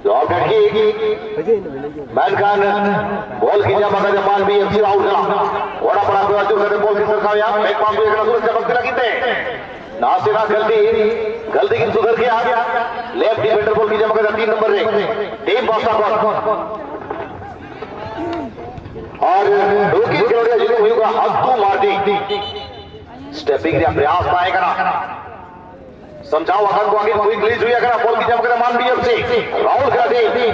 ᱡᱚᱵ ᱰᱮᱰᱠᱤ᱾ ᱢᱮᱱᱠᱷᱟᱱ ᱵᱚᱞ ᱠᱤᱱ ᱧᱟᱢ ᱟᱠᱟᱫᱟ ᱢᱟᱱᱵᱤ ᱮᱯᱷᱥᱤ ᱨᱟᱦᱩᱞ ᱠᱟᱱᱟ᱾ ᱜᱚᱲᱟ ᱯᱟᱲᱟ ᱠᱚ ᱟᱹᱪᱩᱨ ᱠᱟᱛᱮ ᱵᱚᱞ ᱠᱤᱱ ᱥᱟᱨᱠᱟᱣᱮᱜᱼᱟ᱾ ᱵᱮᱠ ᱯᱟᱥ ᱦᱩᱭ ᱟᱠᱟᱱᱟ ᱥᱩᱨᱚᱡᱽ ᱪᱟᱯᱟᱠ ᱞᱟᱹᱜᱤᱫ ᱛᱮ᱾ ᱱᱟᱥᱮᱱᱟᱜ ᱜᱟᱹᱞᱛᱤ, ᱜᱟᱹᱞᱛᱤ ᱠᱤᱱ ᱥᱩᱫᱷᱟᱹᱨ ᱠᱮᱜᱼᱟ᱾ ᱞᱮᱯᱷᱴ ᱰᱤᱯᱷᱮᱱᱰᱟᱨ ᱵᱚᱞ ᱠᱤᱱ ᱧᱟᱢ ᱟᱠᱟᱫᱟ ᱛᱤᱱ ᱱᱚᱢᱵᱚᱨ ᱨᱮ᱾ ᱴᱤᱢ ᱯᱟᱥᱴᱟ ᱠᱷᱚᱱ᱾ ᱟᱨ ᱱᱩᱠᱤᱱ ᱠᱷᱮᱞᱳᱰᱤᱭᱟᱹ ᱧᱩᱛᱩᱢ ᱦᱩᱭᱩᱜ ᱠᱟᱱᱟ ᱦᱟᱛᱩ ᱢᱟᱨᱰᱤ᱾ ᱥᱴᱮᱯᱤᱝ ᱨᱮᱭᱟᱜ ᱯᱨᱭᱟᱥ ᱛᱟᱦᱮᱸ ᱠᱟᱱᱟ᱾ ᱥᱟᱢᱡᱷᱟᱣ ᱟᱠᱟᱱ ᱠᱚ ᱟᱹᱰᱤ ᱠᱩᱭᱤᱠ ᱨᱤᱞᱤᱡᱽ ᱦᱩᱭ ᱟᱠᱟᱱᱟ᱾ ᱵᱚᱞ ᱠᱤ ᱧᱟᱢ ᱠᱮᱫᱟ ᱢᱟᱱ ᱵᱤ ᱮᱯᱷ ᱥᱤ᱾ ᱨᱟᱦᱩᱞ ᱠᱷᱮᱞᱟᱲᱤ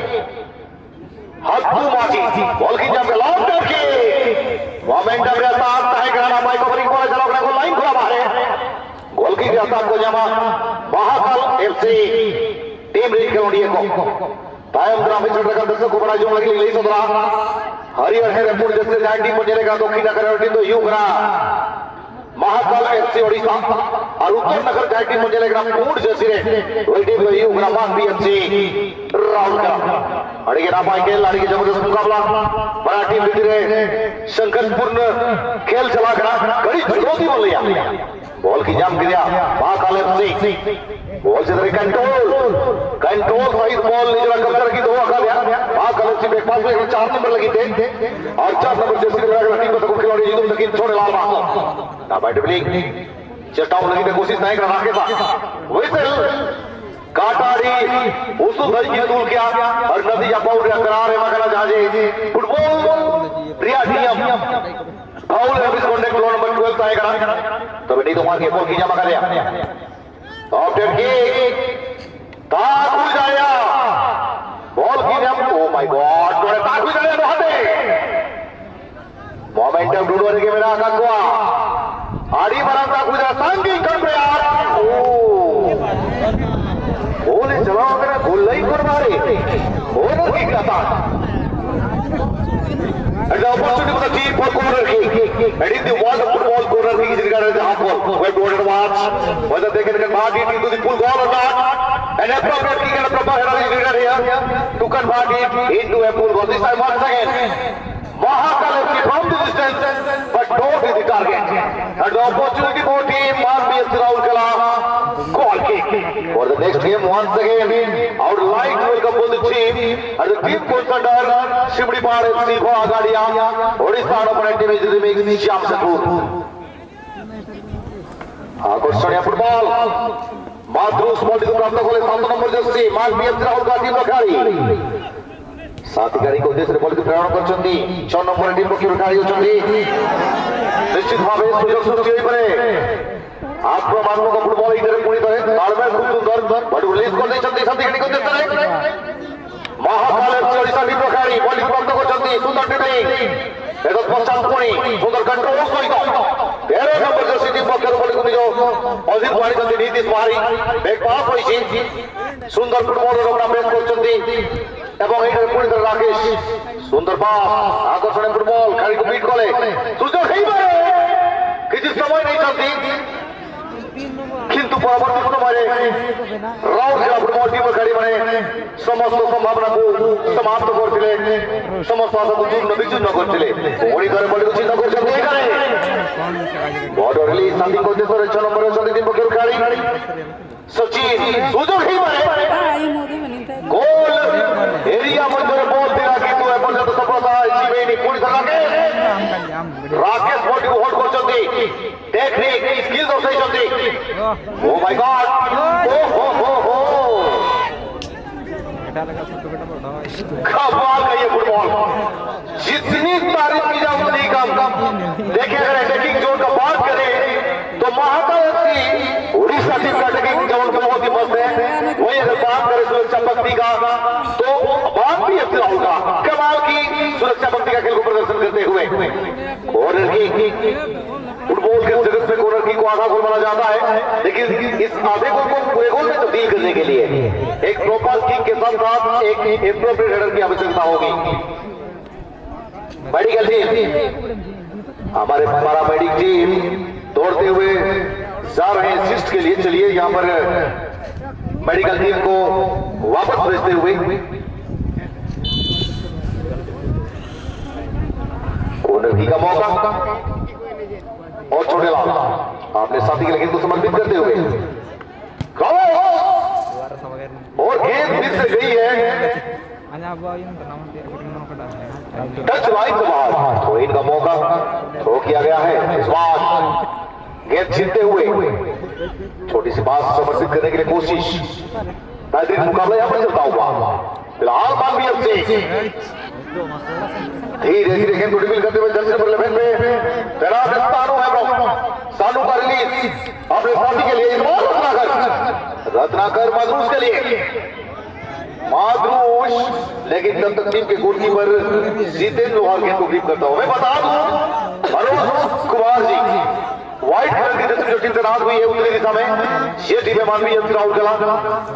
ᱦᱟᱛᱩ ᱢᱟᱹᱡᱷᱤ᱾ ᱵᱚᱞ ᱠᱤ ᱧᱟᱢ ᱠᱮᱫᱟ, ᱞᱚᱝ ᱴᱟᱨ ᱠᱤᱠ᱾ ᱢᱚᱢᱮᱱᱴᱟᱢ ᱨᱮᱭᱟᱜ ᱥᱟᱛ ᱛᱟᱦᱮᱸ ᱠᱟᱱᱟ᱾ ᱱᱟᱯᱟᱭ ᱠᱚᱵᱷᱟᱨᱤᱝ ᱠᱚᱨᱟᱣ ᱪᱟᱞᱟᱣ ᱠᱟᱱᱟ ᱠᱚ, ᱞᱟᱭᱤᱱ ᱠᱷᱚᱱᱟᱜ ᱵᱟᱦᱨᱮ᱾ ᱜᱳᱞ ᱠᱤᱠ ᱨᱮᱭᱟᱜ ᱥᱟᱛ ᱠᱚ ᱧᱟᱢᱟ ᱢᱟᱦᱟᱠᱟᱞ ᱮᱯᱷ ᱥᱤ᱾ ᱴᱤᱢ ᱨᱮᱱ ᱠᱷᱮᱞᱳᱰᱤᱭᱟᱹ ᱠᱚ᱾ ᱛᱟᱭᱚᱢ ᱫᱟᱨᱟᱢ ᱢᱤᱫ ᱥᱮᱴᱮᱨ ᱟᱠᱟᱱ ᱫᱚᱨᱥᱚᱠ ᱠᱚ ᱵᱟᱲᱟᱭ ᱡᱚᱝ ᱞᱟᱹᱜᱤᱫ ᱞᱤᱧ ᱞᱟᱹᱭ ᱥᱚᱫᱚᱨᱟ᱾ ᱦᱟᱹᱨᱭᱟᱹᱲ ᱦᱮᱸᱫᱮ ᱯᱩᱸᱰ ᱡᱟᱹᱨᱥᱤ ᱨᱮ ᱡᱟᱦᱟᱸᱭ ᱴᱤᱢ ᱵᱚᱱ ᱧᱮᱞᱮ ᱠᱟᱱᱟ, ᱫᱚᱠᱠᱷᱤᱱ ᱱᱟᱠᱷᱟ ᱨᱮᱱ ᱴᱤᱢ ᱫᱚ ᱦᱩᱭᱩᱜ ᱠᱟᱱᱟ ᱢᱟᱦᱟᱠᱟᱞ ᱮᱯᱷ ᱥᱤ ᱳᱰᱤᱥᱟ᱾ ᱟᱨ ᱩᱛᱛᱚᱨ ᱱᱟᱠᱷᱟ ᱨᱮ ᱡᱟᱦᱟᱸᱭ ᱴᱤᱢ ᱵᱚᱱ ᱧᱮᱞᱮ ᱠᱟᱱᱟ ᱯᱩᱸᱰ ᱡᱟᱹᱨᱥᱤ ᱨᱮ, ᱩᱱᱤ ᱴᱤᱢ ᱫᱚ ᱦᱩᱭᱩᱜ ᱠᱟᱱᱟ ᱢᱟᱱ ᱵᱤ ᱮᱯᱷ ᱥᱤ ᱨᱟᱣᱩᱨᱠᱮᱞᱟ᱾ ᱟᱹᱰᱤ ᱜᱮ ᱱᱟᱯᱟᱭ ᱠᱷᱮᱞ, ᱟᱹᱰᱤ ᱜᱮ ᱡᱚᱵᱚᱨᱫᱚᱥᱛ ᱢᱩᱠᱟᱵᱞᱟ᱾ ᱵᱟᱱᱟᱨ ᱴᱤᱢ ᱵᱷᱤᱛᱤᱨ ᱨᱮ ᱥᱚᱝᱜᱷᱚᱨᱥᱯᱩᱨᱱᱚ ᱠᱷᱮᱞ ᱪᱟᱞᱟᱜ ᱠᱟᱱᱟ᱾ ᱟᱹᱰᱤ ᱪᱩᱱᱚᱣᱛᱤ ᱵᱚᱱ ᱞᱟᱹᱭᱟ᱾ ᱵᱚᱞ ᱠᱤ ᱧᱟᱢ ᱠᱮᱫᱮᱭᱟ ᱢᱟᱦᱟᱠᱟᱞ ᱮᱯᱷ ᱥᱤ᱾ ᱵᱚᱞ ᱪᱮᱛᱟᱱ ᱨᱮ ᱠᱚᱱᱴᱨᱳᱞ, ᱠᱚᱱᱴᱨᱳᱞ ᱥᱟᱹᱦᱤᱛ ᱵᱚᱞ ᱱᱤᱡᱮᱨᱟᱜ ᱠᱟᱵᱡᱟ ᱨᱮ ᱫᱚᱦᱚ ᱟᱠᱟᱫᱮᱭᱟ᱾ ᱢᱟᱦᱟᱠᱟᱞ ᱮᱯᱷ ᱥᱤ ᱵᱮᱠ ᱯᱟᱥ ᱞᱮᱠᱷᱟᱱ ᱪᱟᱨ ᱱᱚᱢᱵᱚᱨ ᱞᱟᱹᱜᱤᱫ ᱛᱮ, ᱟᱨ ᱪᱟᱨ ᱱᱚᱢᱵᱚᱨ ᱡᱟᱹᱨᱥᱤ ᱨᱮ ᱢᱮᱱᱟᱜ ᱠᱟᱱᱟ ᱴᱤᱢ ᱠᱚ ᱛᱟᱠᱚ ᱠᱷᱮᱞᱳᱰᱤ ᱧᱩᱛᱩᱢ ᱛᱟᱹᱠᱤᱱ ᱪᱷᱚᱲᱮ ᱞᱟᱞ ᱢᱟᱦᱟᱞ᱾ ᱱᱟᱯᱟᱭ ᱰᱨᱤᱵᱞᱤᱝ ᱪᱮᱥᱴᱟ ᱞᱟᱹᱜᱤᱫ ᱛᱮ ᱠᱳᱥᱤᱥ ᱛᱟᱦᱮᱸ ᱠᱟᱱᱟ ᱨᱟᱠᱮᱥ ᱟᱜ᱾ ᱦᱩᱭᱥᱮᱞ ᱠᱟᱴᱟᱨᱤ ᱩᱥᱩᱞ ᱫᱷᱟᱹᱨᱤᱡ ᱠᱤᱱ ᱫᱩᱞ ᱠᱮᱜᱼᱟ ᱟᱨ ᱱᱟᱛᱤᱡᱟ ᱯᱟᱣᱩᱞ ᱨᱮᱭᱟᱜ ᱠᱟᱨᱟᱨ ᱮᱢ ᱟᱠᱟᱱᱟ, ᱡᱟᱦᱟᱸ ᱡᱮ ᱯᱷᱩᱴᱵᱚᱞ ᱨᱮᱭᱟᱜ ᱱᱤᱭᱚᱢ ᱯᱷᱟᱣᱩᱞ ᱮᱱᱰ ᱢᱤᱥᱠᱚᱱᱰᱟᱠᱴ ᱞᱚ ᱱᱚᱢᱵᱚᱨ ᱴᱩᱭᱮᱞᱵᱷ ᱛᱟᱦᱮᱸ ᱠᱟᱱᱟ᱾ ᱛᱚᱵᱮ ᱱᱤᱛ ᱚᱱᱟ ᱜᱮ ᱵᱚᱞ ᱠᱤ ᱧᱟᱢ ᱟᱠᱟᱫᱮᱭᱟ᱾ ᱚᱯᱷ ᱰᱮᱰ ᱠᱤᱠ᱾ ᱛᱟᱠ ᱦᱩᱭ ᱫᱟᱲᱮᱭᱟᱜᱼᱟ᱾ ᱵᱚᱞ ᱠᱤ ᱧᱟᱢ, ᱳ ᱢᱟᱭ ᱜᱚᱰ, ᱱᱚᱰᱮ ᱛᱟᱠ ᱦᱩᱭ ᱫᱟᱲᱮᱭᱟᱜᱼᱟ ᱱᱚᱣᱟᱛᱮ᱾ ᱢᱚᱢᱮᱱᱴᱟᱢ ᱰᱩᱰᱩ ᱨᱮᱜᱮ ᱢᱮᱱᱟᱜ ᱟᱠᱟᱫ ᱠᱚᱣᱟ᱾ ᱟᱹᱰᱤ ᱢᱟᱨᱟᱝ ᱛᱟᱠ ᱦᱩᱭ ᱫᱟᱲᱮᱭᱟᱜᱼᱟ, ᱥᱟᱺᱜᱤᱧ ᱠᱷᱚᱱ ᱯᱞᱮᱭᱟᱨ᱾ ᱳ᱾ ᱜᱳᱞ ᱮ ᱪᱟᱞᱟᱣ ᱟᱠᱟᱱᱟ, ᱜᱳᱞ ᱞᱟᱭᱤᱱ ᱠᱷᱚᱱ ᱵᱟᱦᱨᱮ᱾ ᱠᱚᱨᱱᱟᱨ ᱠᱤᱠ ᱨᱮᱭᱟᱜ ᱛᱟᱠ᱾ And the opportunity for the team for corner kick. And in the world of football, corner kick is regarded as a half goal. Well, we have to watch whether they can convert it into the full goal or not. An appropriate kick and a proper header is needed here to convert it into a full goal. This time, once again, Mahakal F C from the distance, but not with the target. And the opportunity for team one B F C Raurkela. Goal kick. For the next game, once again, I would like to welcome both the team and the team coach under Shimlipal F C for Agadia. Odisha opponent team is Remix Jamshedpur. আকর্ষণীয় football. মাত্র spot প্রাপ্ত করলে সাত নম্বর jersey, মাল BS Rahul Gazi লখারি। ସାଥୀ ଗାଡ଼ିକୁ ଉଦ୍ଦେଶ୍ୟରେ ବଲକୁ ପ୍ରେରଣ କରିଛନ୍ତି। ଛଅ ନମ୍ବର ଟିମ୍ ପକ୍ଷରୁ ଖେଳାଳି ଅଛନ୍ତି। ନିଶ୍ଚିତ ଭାବେ ସୁଯୋଗ ସୃଷ୍ଟି ହୋଇପାରେ। ଆକ୍ରମଣାତ୍ମକ ଫୁଟବଲ ଏଇଠାରେ ପୁଣି ଥରେ ତାଳମେଳ, ଖୁବ୍ ସୁନ୍ଦର। ବଲକୁ ରିଲିଜ୍ କରିଦେଇଛନ୍ତି ସାଥୀ ଗାଡ଼ିକୁ ଉଦ୍ଦେଶ୍ୟରେ। ମହାକାଳ ଏଫ୍ସି ଓଡ଼ିଶା ଟିମ୍ର ଖେଳାଳି ବଲକୁ ପ୍ରାପ୍ତ କରିଛନ୍ତି। ସୁନ୍ଦର ଡ୍ରିବଲିଂ। ଏ ତତ୍ପଶ୍ଚାତ୍ ପୁଣି ସୁନ୍ଦର କଣ୍ଟ୍ରୋଲ ସହିତ ତେର ନମ୍ବର ଜର୍ସି ଟିମ୍ ପକ୍ଷରୁ ବଲକୁ ନିଜ ଅଧୀନକୁ ଆଣିଛନ୍ତି ନୀତିଶ ମହାରି। ବ୍ୟାକ୍ ପାସ୍ ହୋଇଛି। ସୁନ୍ଦର ଫୁଟବଲର ରମଣା ପ୍ରେସ୍ କରିଛନ୍ତି ଏବଂ ଏଇଠାରେ ପୁଣି ଥରେ ରାକେଶ। ସୁନ୍ଦର ପାସ୍, ଆକର୍ଷଣୀୟ ଫୁଟବଲ, ଖେଳାଳିକୁ ବିଟ୍ କଲେ। ସୁଯୋଗ ହେଇପାରେ। କିଛି ସମୟ ନେଇଛନ୍ତି, କିନ୍ତୁ ପରବର୍ତ୍ତୀ ସମୟରେ ରାଉରକେଲା ଫୁଟବଲ ଟିମ୍ର ଖେଳାଳିମାନେ ସମସ୍ତ ସମ୍ଭାବନାକୁ ସମାପ୍ତ କରିଥିଲେ, ସମସ୍ତ ଆଶାକୁ ଚୂର୍ଣ୍ଣ ବିଚୂର୍ଣ୍ଣ କରିଥିଲେ। ପୁଣି ଥରେ ବଲକୁ ଚିହ୍ନ କରିଛନ୍ତି ଏଗାର। ବଲ ରିଲିଜ୍ ସାଥୀଙ୍କ ଉଦ୍ଦେଶ୍ୟରେ। ଛଅ ନମ୍ବର ଅଛନ୍ତି ଟିମ୍ ପକ୍ଷରୁ ଖେଳାଳି ସଚିନ। ସୁଯୋଗ ହେଇପାରେ। ଗୋଲ ଏରିଆ ମଧ୍ୟରେ ବଲ୍ ଥିଲା, କିନ୍ତୁ ଏପର୍ଯ୍ୟନ୍ତ ସଫଳତା ହେଇଛି ହେଇନି। ପୁଣି ଥରେ ରାକେଶ। ରାକେଶ ବଲଟିକୁ ହୋଲ୍ଡ କରିଛନ୍ତି। ଟେକ୍ନିକ୍, ସ୍କିଲ୍ ଦର୍ଶାଇଛନ୍ତି। ଓ ମାଇ ଗଡ୍। ଓ ହୋ ହୋ ହୋ। कमाल का ये फुटबॉल। जितनी तारीफ की जाए उतनी कम। देखिए, अगर अटैकिंग जोन का बात करें तो महाकाल एफसी उड़ीसा टीम का अटैकिंग जोन तो बहुत ही मस्त है। वही अगर बात करें सुरक्षा पंक्ति का तो बात भी एफसी राहुल का कमाल की सुरक्षा पंक्ति का खेल को प्रदर्शन करते हुए। कॉर्नर की फुटबॉल के जगत में कॉर्नर की को आधा गोल माना जाता है, लेकिन इस आधे गोल को पूरे गोल में तब्दील करने के लिए एक प्रॉपर किक के साथ साथ एक अप्रोप्रिएट हेडर की आवश्यकता होगी। मेडिकल टीम, हमारे पैरामेडिक टीम दौड़ते हुए जा रहे हैं असिस्ट के लिए। चलिए, यहाँ पर मेडिकल टीम को वापस भेजते हुए कॉर्नर की का मौका और छोटेलाल अपने साथी के लिए गेंद को समर्पित करते हुए क्रॉस और गेंद फिर से गई है टच लाइन से बाहर। थ्रो इन का मौका, थ्रो किया गया है इस बार। गेंद छीनते हुए छोटी सी पास समर्पित करने के लिए कोशिश। बेहतरीन मुकाबला यहाँ पर चलता हुआ। फिलहाल मानवीय से धीरे धीरे गेंद को ड्रिबल करते हुए जर्सी नंबर इलेवन पे तैनात है सानू हेम्ब्रम। सानू का रिलीज अपने साथी के लिए इस बार रत्नाकर, रत्नाकर माधुरुष के लिए। माधुरुष, लेकिन तब तक टीम के गोलकीपर जितेंद्र लोहार गेंद को ग्रिप करता हुआ। मैं बता दूं, मनोज कुमार जी, व्हाइट कलर की जर्सी में जो टीम तैनात हुई है उत्तरी दिशा में, ये टीम है मानवीय राहुल कला।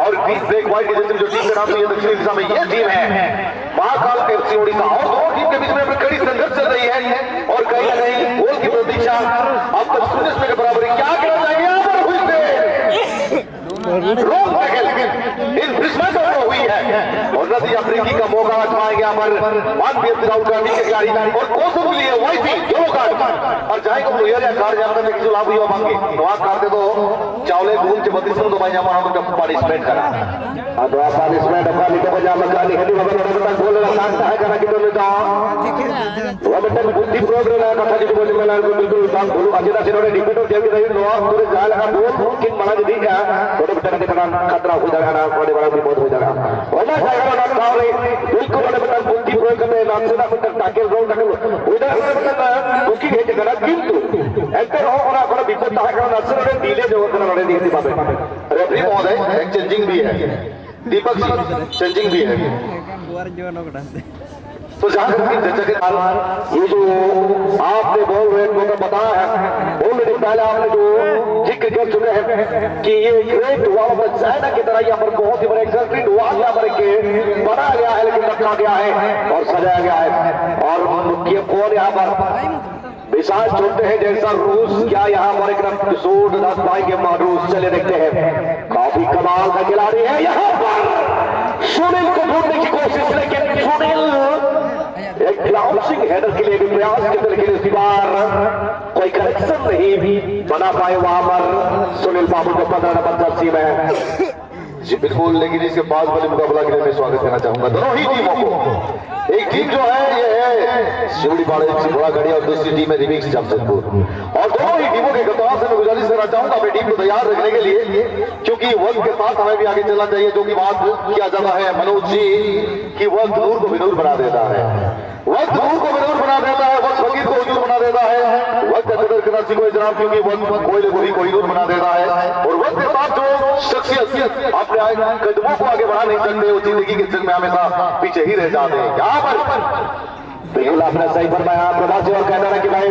और ग्रीन ब्लैक व्हाइट की जर्सी में जो टीम तैनात हुई है दक्षिणी दिशा में, ये टीम है महाकाल एफसी उड़ीसा। और दोनों टीम के बीच में अभी कड़ी संघर्ष चल रही है और कहीं ना कहीं गोल की प्रतीक्षा अब तक शून्य के बराबर है। क्या कहना चाहेंगे यहाँ पर हुई से रोक इन फिशमैन को हुई है और नतीजा ब्रेकिंग का मौका आजमाएंगे यहाँ पर मानवीय राहुल गांधी के खिलाड़ी और कौशल के लिए वाईसी येलो कार्ड। और जाए को प्लेयर या कार्ड यहाँ पर देखिए लाभ हुआ मांगे तो आप कार्ड दे दो। चावले गुण के बत्तीस को भाई यहाँ पर हम पनिशमेंट करा। ᱟᱫᱚ ᱯᱟᱱᱤᱥᱢᱮᱱᱴ ᱚᱠᱟ ᱞᱮᱠᱟ ᱠᱚ ᱧᱟᱢ ᱟᱠᱟᱫ ᱱᱤᱦᱟᱹᱛᱤ ᱵᱷᱟᱵᱮ ᱱᱚᱰᱮ ᱢᱤᱫᱴᱟᱝ ᱜᱳᱞ ᱨᱮᱱᱟᱜ ᱪᱟᱱᱥ ᱛᱟᱦᱮᱸ ᱠᱟᱱᱟ ᱠᱤᱱᱛᱩ ᱩᱱᱤ ᱫᱚ ᱱᱚᱣᱟ ᱢᱤᱫᱴᱟᱝ ᱵᱩᱫᱽᱫᱷᱤ ᱯᱨᱚᱭᱳᱜᱽ ᱨᱮᱱᱟᱜ ᱠᱟᱛᱷᱟ ᱡᱩᱫᱤ ᱵᱚᱱ ᱢᱮᱱᱟ ᱵᱤᱞᱠᱩᱞ ᱵᱟᱝ ᱵᱷᱩᱞᱩᱜᱼᱟ ᱪᱮᱫᱟᱜ ᱥᱮ ᱱᱚᱰᱮ ᱰᱤᱯᱷᱮᱱᱰᱟᱨ ᱡᱟᱹᱨᱤ ᱨᱮ ᱱᱚᱣᱟ ᱚᱠᱛᱚ ᱨᱮ ᱡᱟᱦᱟᱸ ᱞᱮᱠᱟ ᱜᱳᱞ ᱠᱤᱱ ᱢᱟᱲᱟᱝ ᱤᱫᱤᱭᱮᱫᱼᱟ ᱱᱚᱰᱮ ᱢᱤᱫᱴᱟᱝ ᱟᱹᱰᱤ ᱢᱟᱨᱟᱝ ᱠᱷᱟᱛᱨᱟ ᱦᱩᱭ ᱫᱟᱲᱮᱭᱟᱜᱼᱟ ᱟᱹᱰᱤ ᱢᱟᱨᱟᱝ ᱵᱤᱯᱚᱫ ᱦᱩᱭ ᱫᱟᱲᱮᱭᱟᱜᱼᱟ ᱚᱱᱟ ᱡᱟᱭᱜᱟ ᱨᱮ ᱚᱱᱟ ᱴᱷᱟᱶ ᱨᱮ ᱵᱤᱞᱠᱩᱞ ᱱᱚᱰᱮ ᱢᱤᱫᱴᱟᱝ ᱵᱩᱫᱽᱫᱷᱤ ᱯᱨᱚᱭᱳᱜᱽ ᱠᱟᱛᱮ ᱱᱟᱥᱮᱱᱟᱜ ᱢᱤᱫᱴᱟᱝ ᱴᱟᱠᱮᱞ ᱨᱚᱝ ᱴᱟᱠᱮᱞ ᱦᱩᱭ ᱫᱟᱲᱮᱭᱟᱜᱼᱟ ᱢᱤᱫᱴᱟᱝ ᱵᱩᱠᱤᱝ ᱦᱮᱡ ᱟᱠᱟᱱᱟ ᱠᱤᱱᱛᱩ ᱮᱱᱛᱮ ᱨᱮᱦᱚᱸ ᱚᱱᱟ ᱚᱠᱟᱨᱮ ᱵᱤᱯᱚᱫ ᱛᱟᱦᱮᱸ ᱠᱟᱱᱟ ᱱᱟᱥᱮ ᱱᱚᱰᱮ ᱰᱤᱞᱮ ᱧᱚᱜ ᱟᱠᱟᱱᱟ ᱱᱚᱰᱮ ᱱᱤᱦᱟᱹᱛᱤ ᱵᱷᱟᱵᱮ ᱨᱮᱯᱷᱨᱤ ᱢᱚᱦᱳᱫᱚᱭ ᱮᱠ ᱪᱮᱧᱡᱤᱝ ᱵᱷᱤ ᱦᱮ ᱫᱤᱯᱚᱠ ᱥᱤᱝ ᱪᱮᱧᱡᱤᱝ ᱵᱷᱤ ᱦᱮ तो जहां तक कि चर्चा के ये जो आपने बॉल रेट को बताया है ऑलरेडी पहले आपने जो जिक्र कर चुके हैं कि ये ग्रेट वॉल ऑफ चाइना की तरह यहाँ पर बहुत ही बड़े कंक्रीट वॉल यहाँ पर के बनाया गया है लेकिन रखा गया है और सजाया गया है और ये कौन यहाँ पर विशाल चुनते हैं जैसा रूस क्या यहाँ पर एक रफ्त सूट रख पाएंगे मारूस चले देखते हैं काफी कमाल का खिलाड़ी है यहाँ पर सुनील को ढूंढने की कोशिश लेकिन सुनील एक ग्लाउसिंग हेडर के लिए भी प्रयास करते लेकिन इस बार कोई कनेक्शन नहीं भी बना पाए वहां पर सुनील बाबू को पकड़ बच्चा सी में जी बिल्कुल लेकिन इसके बाद वाले मुकाबला के लिए मैं स्वागत करना चाहूंगा दोनों ही टीमों को एक टीम जो है ये है शिवड़ी पाड़े से घोड़ाघाटी और दूसरी टीम है रिमिक्स जमशेदपुर। और दोनों ही टीमों के कप्तान से मैं गुजारिश करना चाहूंगा अपनी टीम को तैयार रखने के लिए, क्योंकि वक्त के साथ हमें भी आगे चलना चाहिए, जो कि बात किया जाता है मनोज जी कि वक्त नूर को भी नूर बना देता है, वक्त नूर को भी नूर बना देता है, वक्त फकीर को हुजूर बना देता है। वक्त का कदर करना सीखो जनाब, क्योंकि वक्त कोयले को भी कोहिनूर बना देता है, और वक्त के साथ जो शख्सियत अपने कदमों को आगे बढ़ा नहीं सकते, वो जिंदगी के जंग में हमेशा पीछे ही रह जाते हैं। यहाँ पर बिल्कुल आपने सही फरमाया प्रभात जी, और कहता ना कि भाई,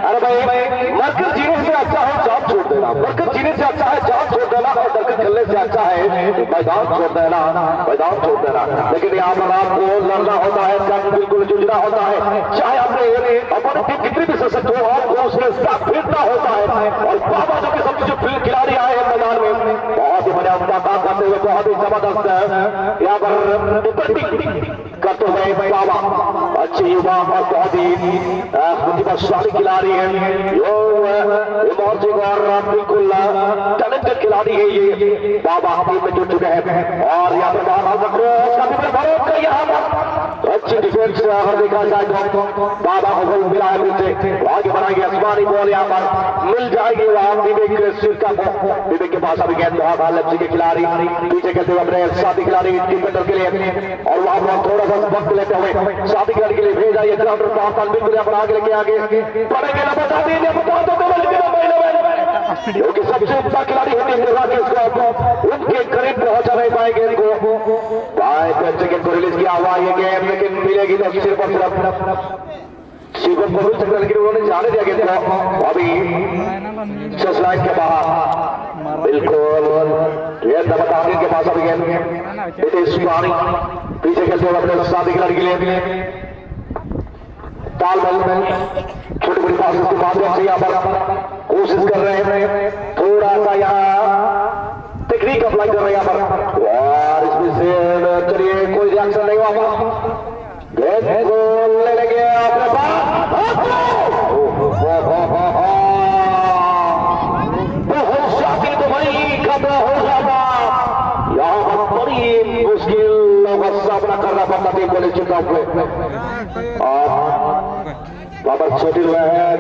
अरे भाई, मरकज जीने से अच्छा है जान छोड़ देना, मरकज जीने से अच्छा है जान छोड़ देना, और दरकत खेलने से अच्छा है मैदान छोड़ देना, मैदान छोड़ देना। लेकिन यहाँ पर आपको लड़ना होता है, जंग बिल्कुल जूझना होता है, चाहे आपने अपनी टीम कितनी भी सशक्त हो, आपको उसके साथ भिड़ना होता है। और बाबा जो कि सबसे जो खिल- खिलाड़ी आए हैं मैदान में, बहुत ही बढ़िया मुलाकात करते हुए, बहुत ही जबरदस्त है यहाँ पर डिफेंडिंग करते हुए बाबा, अच्छे युवा और बहुत ही अ, प्रतिभाशाली खिलाड़ी है। यो, अ, इमर्जिंग और बिल्कुल टैलेंटेड खिलाड़ी है ये। बाबा टीम में जुड़ चुके हैं और यहाँ पर बाबा का क्रॉस, काफी बड़ा ब्लॉक है यहाँ पर। अच्छी डिफेंस अगर देखा जाए तो बाबा को गोल मिला है पीछे, आगे बढ़ाएंगे, आसमानी बॉल यहाँ पर मिल जाएगी वहाँ विवेक सिरका को। विवेक के पास अभी गेंद बहुत हाल अच्छी के खिलाड़ी पीछे खेलते हुए अपने साथी खिलाड़ी डिफेंडर के लिए, और वहाँ पर थोड़ा सा वक्त लेते हुए साथी खिलाड़ी के लिए भेजा ये ग्राउंड पास, बिल्कुल यहाँ पर आगे लेके आगे बढ़ेंगे ना, बता दीजिए, बता दो, डबल, डबल, डबल। क्योंकि सबसे अच्छा खिलाड़ी है टीम राकेश को, उनके करीब पहुंचा नहीं पाएंगे इनको। बाएं पैर से गेंद को रिलीज किया हुआ ये गेंद, लेकिन मिलेगी तो सिर्फ और सिर्फ शिवम को मिल सकता है, लेकिन उन्होंने जाने दिया गेंद को। अभी छह लाइन के बाहर बिल्कुल गेंद अब टारगेट के पास, अभी गेंद नितेश पानी पीछे खेलते हुए अपने साथी खिलाड़ी के लिए तालमेल में छोटी बड़ी पासेस के माध्यम से यहाँ पर कोशिश कर रहे हैं, थोड़ा सा यहाँ टेक्निक अप्लाई कर रहे हैं यहाँ पर। यार, इसमें से चलिए, कोई रिएक्शन नहीं हुआ। गेंद को ले लेंगे अपने पास। बहुत शातिर तो भाई खतरा हो जाता, यहाँ पर बड़ी मुश्किलों का सामना करना पड़ता टीम को ले चुका हुए। और बाबर चोटिल हुआ है,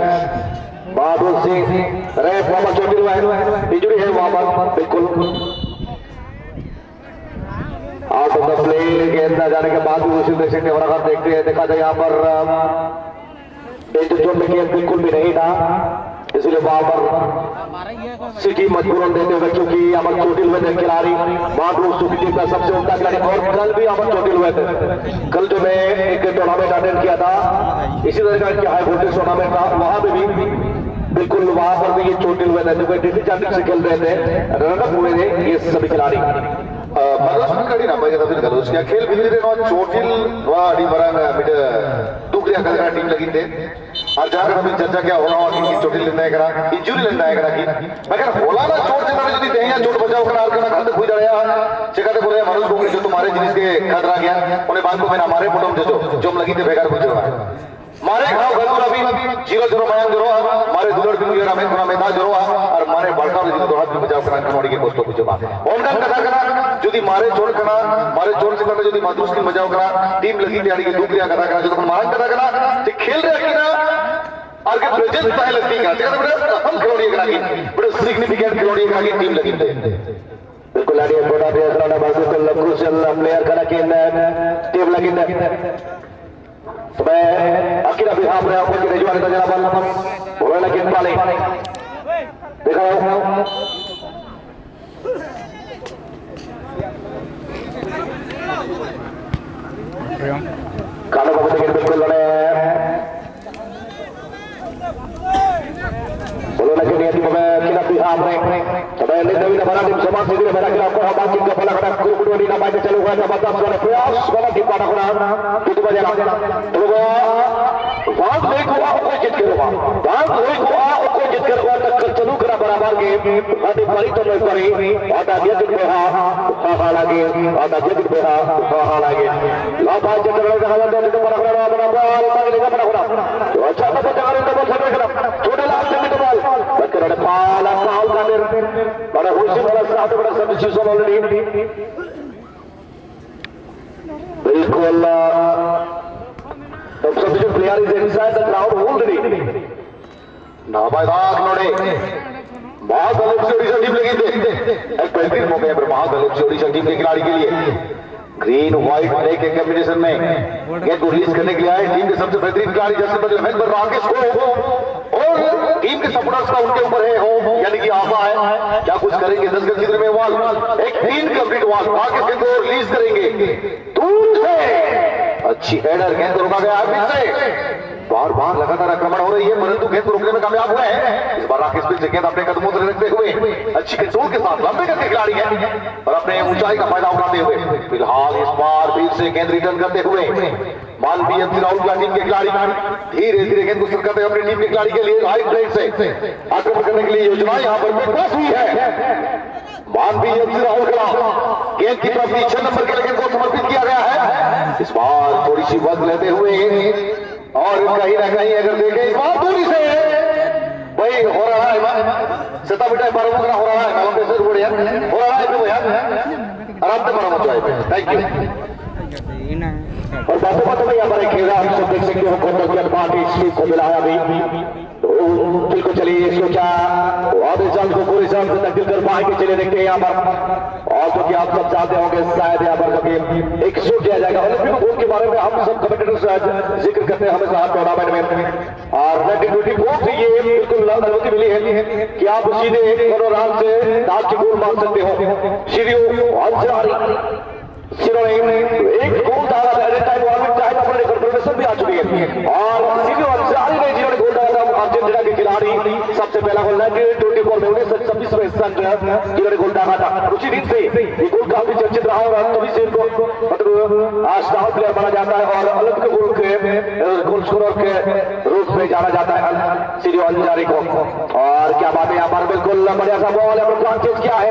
बहादुर सिंह। अरे बाबर चोटिल हुआ है, इंजरी है बाबर, बिल्कुल। आउट ऑफ द प्ले, गेंद आ जाने के बाद भी उसी देखते हैं, देखा जाए यहाँ पर, अ, डेंजर जोन में गेंद बिल्कुल भी नहीं था, इसलिए वहां पर सिटी मजबूरन देते हुए, क्योंकि यहाँ पर चोटिल हुए थे खिलाड़ी, मानरूप सुखी टीम का सबसे उम्दा खिलाड़ी, और कल भी यहाँ पर चोटिल हुए थे। कल जो मैं एक टूर्नामेंट अटेंड किया था इसी तरह का, हाई वोल्टेज टूर्नामेंट था, वहां पे भी बिल्कुल वहां पर भी ये चोटिल हुए थे, जो कि डिसएडवांटेज से खेल रहे थे, रनअप हुए थे ये सभी खिलाड़ी। ᱢᱟᱱᱚᱥ ᱢᱤᱫ ᱟᱹᱰᱤ ᱱᱟᱯᱟᱭ ᱠᱟᱛᱷᱟ ᱵᱤᱱ ᱜᱟᱞᱚᱪ ᱠᱮᱫᱟ᱾ ᱠᱷᱮᱞ ᱵᱷᱤᱛᱨᱤ ᱨᱮ ᱱᱚᱣᱟ ᱪᱳᱴᱤᱞ, ᱱᱚᱣᱟ ᱟᱹᱰᱤ ᱢᱟᱨᱟᱝ ᱢᱤᱫᱴᱟᱝ ᱫᱩᱠ ᱨᱮᱭᱟᱜ ᱠᱟᱛᱷᱟ ᱠᱟᱱᱟ ᱴᱤᱢ ᱞᱟᱹᱜᱤᱫ ᱛᱮ᱾ ᱟᱨ ᱡᱟᱦᱟᱸ ᱠᱟᱛᱷᱟ ᱵᱤᱱ ᱪᱟᱨᱪᱟ ᱠᱮᱜᱼᱟ, ᱦᱚᱞᱟ ᱦᱚᱸ ᱟᱹᱠᱤᱱ ᱠᱤᱱ ᱪᱳᱴᱤᱞ ᱞᱮᱱ ᱛᱟᱦᱮᱸ ᱠᱟᱱᱟ, ᱤᱱᱡᱩᱨᱤ ᱞᱮᱱ ᱛᱟᱦᱮᱸ ᱠᱟᱱᱟ ᱠᱤᱱ᱾ ᱢᱮᱱᱠᱷᱟᱱ ᱦᱚᱞᱟᱱᱟᱜ ᱪᱳᱴ ᱪᱮᱛᱟᱱ ᱨᱮ ᱡᱩᱫᱤ ᱛᱮᱦᱮᱧᱟᱜ ᱪᱳᱴ ᱵᱟᱡᱟᱣ ᱠᱟᱱᱟ, ᱟᱨ ᱠᱟᱱᱟ ᱠᱷᱟᱱ ᱫᱚ ᱦᱩᱭ ᱫᱟᱲᱮᱭᱟᱜᱼᱟ᱾ ᱪᱮᱠᱟᱛᱮ ᱠᱚ ᱞᱟᱹᱭᱟ, ᱢᱟᱱᱚᱥ ᱜᱚᱢᱠᱮ ᱡᱚᱛᱚ ᱢᱟᱨᱮ ᱡᱤᱱᱤᱥ ᱜᱮ ᱠᱷᱟᱛᱨᱟ ᱜᱮᱭᱟ᱾ ᱚᱱᱮ ᱵᱟᱝ ᱠᱚ ᱢᱮᱱᱟ, ᱢᱟᱨᱮ ᱯᱚᱴᱚᱢ ᱡᱚᱡᱚ ᱡᱚᱢ ᱞᱟᱹᱜᱤᱫ ᱛᱮ ᱵᱷᱮᱜᱟᱨ ᱵᱩᱡᱷᱟᱹᱜᱼᱟ᱾ ᱢᱟᱨᱮ ᱜᱷᱟᱣ ᱜᱟᱹᱫᱩᱨ ᱟᱹᱵᱤᱱ, ᱡᱤᱨᱚ ᱡᱚᱨᱚ ᱢᱟᱭᱟᱢ ᱡᱚᱨᱚᱜᱼᱟ, ᱢᱟᱨᱮ ᱫᱩᱞᱟᱹᱲ ᱵᱤᱱ ᱩᱭᱦᱟᱹᱨᱟ, ᱢᱮᱫ ᱠᱷᱚᱱᱟᱜ ᱢᱮᱫ ᱫᱟᱜ ᱡᱚᱨᱚᱜᱼᱟ, ᱟᱨ ᱢᱟᱨᱮ ᱵᱟᱲᱠᱟᱣ ᱨᱮ ᱡᱩᱫᱤ ᱫᱚᱦᱲᱟ ᱵᱤᱱ ᱵᱟᱡᱟᱣ ᱠᱟᱱᱟ, ᱮᱱᱠᱷᱟᱱ ᱟᱹᱰᱤ ᱜᱮ ᱠᱚᱥᱴᱚ ᱵᱩᱡᱷᱟᱹᱜᱼᱟ᱾ ᱚᱱᱠᱟᱱ ᱠᱟᱛᱷᱟ ᱠᱟᱱᱟ, ᱡᱩᱫᱤ ᱢᱟᱨᱮ ᱪᱳᱴ ᱠᱟᱱᱟ, ᱢᱟᱨᱮ ᱪᱳᱴ ᱪᱮᱛᱟᱱ ᱨᱮ ᱡᱩᱫᱤ ᱢᱟᱫᱩᱥ ᱠᱤᱱ ᱵᱟᱡᱟᱣ ᱠᱟᱱᱟ, ᱴᱤᱢ ᱞᱟᱹᱜᱤᱫ ᱛᱮ ᱟᱹᱰᱤ ᱜᱮ ᱫᱩᱠ ᱨᱮᱭᱟᱜ ᱠᱟᱛᱷᱟ ᱠᱟᱱᱟ᱾ ᱡᱚᱛᱚ ᱠᱷᱚᱱ ᱢᱟᱨᱟᱝ ᱠᱟᱛᱷᱟ ᱠᱟᱱᱟ ᱡᱮ ᱠᱷᱮᱞ ᱨᱮ ᱟᱹᱠᱤᱱᱟᱜ ᱟᱨ ᱜᱮ ᱯᱨᱮᱡᱮᱱᱥ ᱛᱟᱦᱮᱸ ᱞᱟᱹᱠᱛᱤ ᱠᱟᱱᱟ᱾ ᱪᱮᱠᱟᱛᱮ ᱢᱤᱫᱴᱮᱱ ᱟᱦᱟᱢ ᱠᱷᱮᱞᱳᱰᱤᱭᱟᱹ ᱠᱟᱱᱟ ᱠᱤᱱ, ᱢᱤᱫᱴᱮᱱ ᱥᱤᱜᱱᱤᱯᱷᱤᱠᱮᱱᱴ ᱠᱷᱮᱞᱳᱰᱤᱭᱟᱹ ᱠᱟᱱᱟ ᱠᱤᱱ ᱴᱤᱢ ᱞᱟᱹᱜᱤᱫ ᱛᱮ᱾ ᱵᱤᱞᱠᱩᱞ ᱟᱹᱰᱤ ᱤᱢᱯᱚᱨᱴᱮᱱᱴ ᱨᱮᱭᱟᱜ ᱠᱟᱱᱟ, ᱵᱟᱝ ᱵᱤᱞᱠᱩᱞ ᱠᱨᱩᱥᱤᱭᱟᱞ ᱯᱞᱮᱭᱟᱨ ᱠᱟᱱᱟ ᱠᱤᱱ ᱴᱤᱢ ᱞᱟᱹᱜᱤᱫ ᱛᱮ᱾ ᱛᱚᱵᱮ ᱟᱹᱠᱤᱱᱟᱜ ᱵᱤᱦᱟᱯ ᱨᱮ ᱚᱠᱚᱭ ᱠᱤᱱ ᱦᱤᱡᱩᱜᱼᱟ, ᱱᱤᱛᱚᱜ ᱧᱮᱞ ᱟᱵᱚᱱ᱾ ᱵᱚᱞᱚᱭ ᱞᱟᱹᱜᱤᱫ ᱯᱟᱞᱮ᱾ ᱫᱮᱠᱷᱟᱣ᱾ ᱠᱟᱱᱩ ᱵᱟᱹᱵᱩ ᱛᱟᱹᱠᱤᱱ ᱵᱤᱞᱠᱩᱞ ᱱᱚᱰᱮ ᱵᱚᱞᱚ ᱞᱟᱹᱜᱤᱫ ᱱᱤᱭᱟᱹ ᱛᱚᱵᱮ ᱠᱤᱱᱟ ᱵᱤᱦᱟᱯ ᱨᱮ᱾ ᱛᱚᱵᱮ ᱱᱤᱛ ᱫᱷᱟᱹᱵᱤᱡ ᱫᱚ ᱵᱟᱱᱟᱨ ᱴᱤᱢ ᱥᱚᱢᱟᱱ ᱥᱤᱵᱤᱞ ᱨᱮ ᱢᱮᱱᱟᱜ ᱠᱤᱱᱟ, ᱚᱠᱚᱭ ᱦᱚᱸ ᱵᱟᱝ ᱠᱤᱱ ᱜᱟᱯᱟᱞ ᱟᱠᱟᱱᱟ᱾ ᱠᱩᱨᱩᱢᱩᱴᱩ ᱟᱹᱰᱤ ᱱᱟᱯᱟᱭ ᱛᱮ ᱪᱟᱹᱞᱩ ᱠᱟᱱᱟ, ᱡᱚᱵᱚᱨᱫᱚᱥᱛ ᱢᱟᱱᱮ ᱯᱨᱚᱭᱟᱥ ᱵᱟᱱᱟᱨ ᱴᱤᱢ ᱯᱟᱦᱴᱟ ᱠᱷᱚᱱᱟᱜ᱾ ᱛᱚᱵᱮ ᱵᱟᱝ ᱦᱩᱭ ᱠᱚᱜᱼᱟ, ᱚᱠᱚᱭ ᱡᱤᱛᱠᱟᱹᱨᱚᱜᱼᱟ? ᱵᱟᱝ ᱦᱩᱭ ᱠᱚᱜᱼᱟ, ᱚᱠᱚᱭ ᱡᱤᱛᱠᱟᱹᱨᱚᱜᱼᱟ? ᱴᱟᱠᱠᱟᱨ ᱪᱟᱹᱞᱩ ᱠᱟᱱᱟ ᱵᱟᱨᱟᱵᱟᱨ ᱜᱮ᱾ ᱦᱟᱹᱱᱤ ᱯᱟᱹᱨᱤ ᱛᱚ ᱱᱩᱭ ᱯᱟᱹᱨᱤ᱾ ᱟᱫᱟ ᱡᱟᱹᱛ ᱵᱚᱭᱦᱟ ᱦᱟᱦᱟᱲᱟ ᱜᱮ, ᱟᱫᱟ ᱡᱟᱹᱛ ᱵᱚᱭᱦᱟ ᱦᱟᱦᱟᱲᱟ ᱜᱮ᱾ ᱞᱟᱯᱟ ᱡᱟᱹᱛ ᱨᱚᱲ ᱡᱟᱦᱟᱸ ᱫᱚ ᱱᱤᱛᱚᱜ ᱯᱟᱲᱟᱜ ᱠᱟᱱᱟ, ᱱᱚᱣᱟ ᱫᱚ ᱵᱚᱞ ᱵᱟᱝ ᱞᱮᱠᱟ ᱯᱟᱲᱟᱜ ᱠᱟᱱᱟ᱾ ᱟᱪᱪᱷᱟ, ᱛᱟᱵᱚ ᱡᱟᱦᱟᱸ ᱨᱮ ᱛᱟᱵᱚ ᱥᱮᱴᱮᱨ ᱠᱟᱱᱟ᱾ ᱪᱷᱩᱴᱤ ᱞᱟᱦᱟ ᱥᱮᱫ ᱛᱟᱵᱚ᱾ ᱵᱟᱠᱨ ᱨᱮ ᱯᱟᱞᱟ ᱯᱟᱞ ᱠᱟᱛᱮ᱾ ᱵᱟᱲᱟ ᱦᱩᱭ ᱥᱮ ᱵᱟᱲᱟ ᱥᱟᱦᱟ ᱛᱮ ᱵᱟᱲᱟ ᱥᱟᱵ ᱥᱤᱥᱚᱱ already. ᱵᱤᱞᱠᱩᱞ, ᱟᱨ substitute player Inside the crowd already. नाबाद नोड़े महाकालेश्वर ओडिशा टीम लगी थे। एक बेहतरीन मौके पर महाकालेश्वर ओडिशा टीम के खिलाड़ी के लिए ग्रीन व्हाइट ब्लैक के कॉम्बिनेशन में गेंद को रिलीज करने के लिए आए टीम के सबसे बेहतरीन खिलाड़ी जैसे बदले पर राकेश को और टीम के सपोर्टर्स का उनके ऊपर है हो यानी कि आशा है क्या कुछ करेंगे दस के चित्र में वॉल एक तीन कंप्लीट वॉल राकेश गेंद को रिलीज करेंगे दूर से अच्छी हेडर गेंद को रोका गया है फिर से बार बार लगातार आक्रमण हो रही है परंतु गेंद को रोकने में कामयाब हुए हैं इस बार राकेश फिर से गेंद अपने कदमों से रखते हुए अच्छी कंट्रोल के साथ लंबे करते खिलाड़ी हैं और अपने ऊंचाई का फायदा उठाते हुए फिलहाल इस बार फिर से गेंद रिटर्न करते हुए मानवीय एमसी राहुल का टीम के खिलाड़ी धीरे धीरे गेंद को सुरक्षित अपनी टीम के खिलाड़ी के लिए राइट लेग से आक्रमण करने के लिए योजना यहाँ पर प्रपोज हुई है मानवीय एमसी राहुल का गेंद की तरफ छह नंबर के लेकिन को समर्पित किया गया है इस बार थोड़ी सी वक्त लेते हुए और कहीं ना कहीं अगर देखें इस बार दूरी से भाई हो रहा है सेता बेटा बारह हो रहा है मालूम कैसे बढ़िया हो रहा है भैया आराम से मारा मत थैंक यू और बातों बातों में यहाँ पर एक खेला हम सब देख सकते हो कौन क्या पार्टी को मिलाया भी बिल्कुल चलिए इसको क्या वापस जाल को पूरे जाल से तकदीर कर पाएंगे चलिए देखते हैं यहाँ पर और जो कि आप सब जानते होंगे शायद यहाँ पर कभी एक शूट दिया जाएगा ओलंपिक गोल के बारे में हम सब कमेंटेटर्स जिक्र करते हैं हमेशा हर टूर्नामेंट में और नाइनटीन ट्वेंटी फोर से ये बिल्कुल अनुमति मिली है कि आप सीधे दोनों रान से नाच की गोल मार सकते हो श्री अंसारी सिरोही एक गोल डाला था एट टाइम वार्मिंग टाइम अपने कॉन्फर्मेशन भी आ चुकी है और सिद्धू अंसारी ने जिन्होंने गोल डाला था अर्जेंटीना के खिलाड़ी सबसे पहला गोल नाइनटीन ट्वेंटी फोर में उन्नीस सौ छब्बीस में सन जिन्होंने गोल डाला था उसी दिन से ये गोल काफी चर्चित रहा और तभी से इनको मतलब स्टार प्लेयर माना जाता है और ओलंपिक गोल के गोल स्कोरर के रूप में जाना जाता है सिद्धू अंसारी को और क्या बात है यहाँ पर बिल्कुल बढ़िया सा बॉल है ब्लॉक चेंज किया है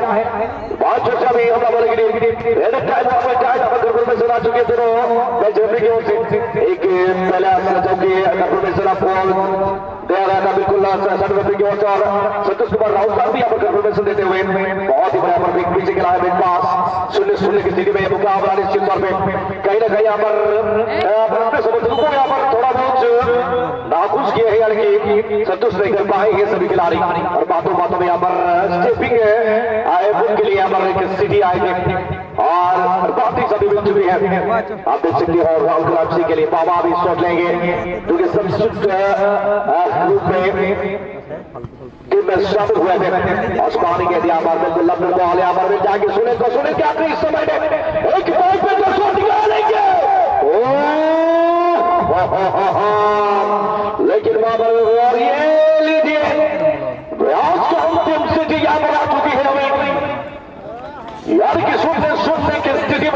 बहुत अच्छा भी हमला बोलेगी रेड टाइम पर टाइम पर बिल्कुल में सुना चुके दोनों मैं जर्मनी की ओर से एक पहला जो कि बिल्कुल में सुना बॉल दिया गया था बिल्कुल सैटरडे की ओर से और संतोष कुमार राउत साहब भी यहाँ पर कन्फर्मेशन देते हुए बहुत ही बढ़िया पर पीछे के लाए बिग पास शून्य शून्य की स्थिति में ये मुकाबला निश्चित तौर पे कहीं ना कहीं यहाँ पर अपने समर्थकों को यहाँ पर थोड़ा बहुत खुश किए हैं यार कि संतुष्ट नहीं कर पाए हैं सभी खिलाड़ी। और बातों बातों में यहाँ पर स्टेपिंग आए, उनके लिए यहाँ पर एक सीटी आएगी। और बातें सभी मिल चुकी है। आप देख सकते हो राहुल गुलाब सिंह के लिए बाबा भी शॉट लेंगे, जो कि सब्सिट्यूट रूप में टीम में शामिल हुए थे। आसमानी के दिया पर बिल्कुल लंबे बॉल यहाँ पर मिल जाएगी। सुनील को, सुनील क्या इस समय में एक बैक पे जो शॉट निकालेंगे। ओ, हो, हो, हो, हो। लेकिन वहां पर और ये लीजिए, प्रयास को अंतिम सीटी यहाँ पर आ चुकी है अभी। यार कि सुनने सुनने की स्थिति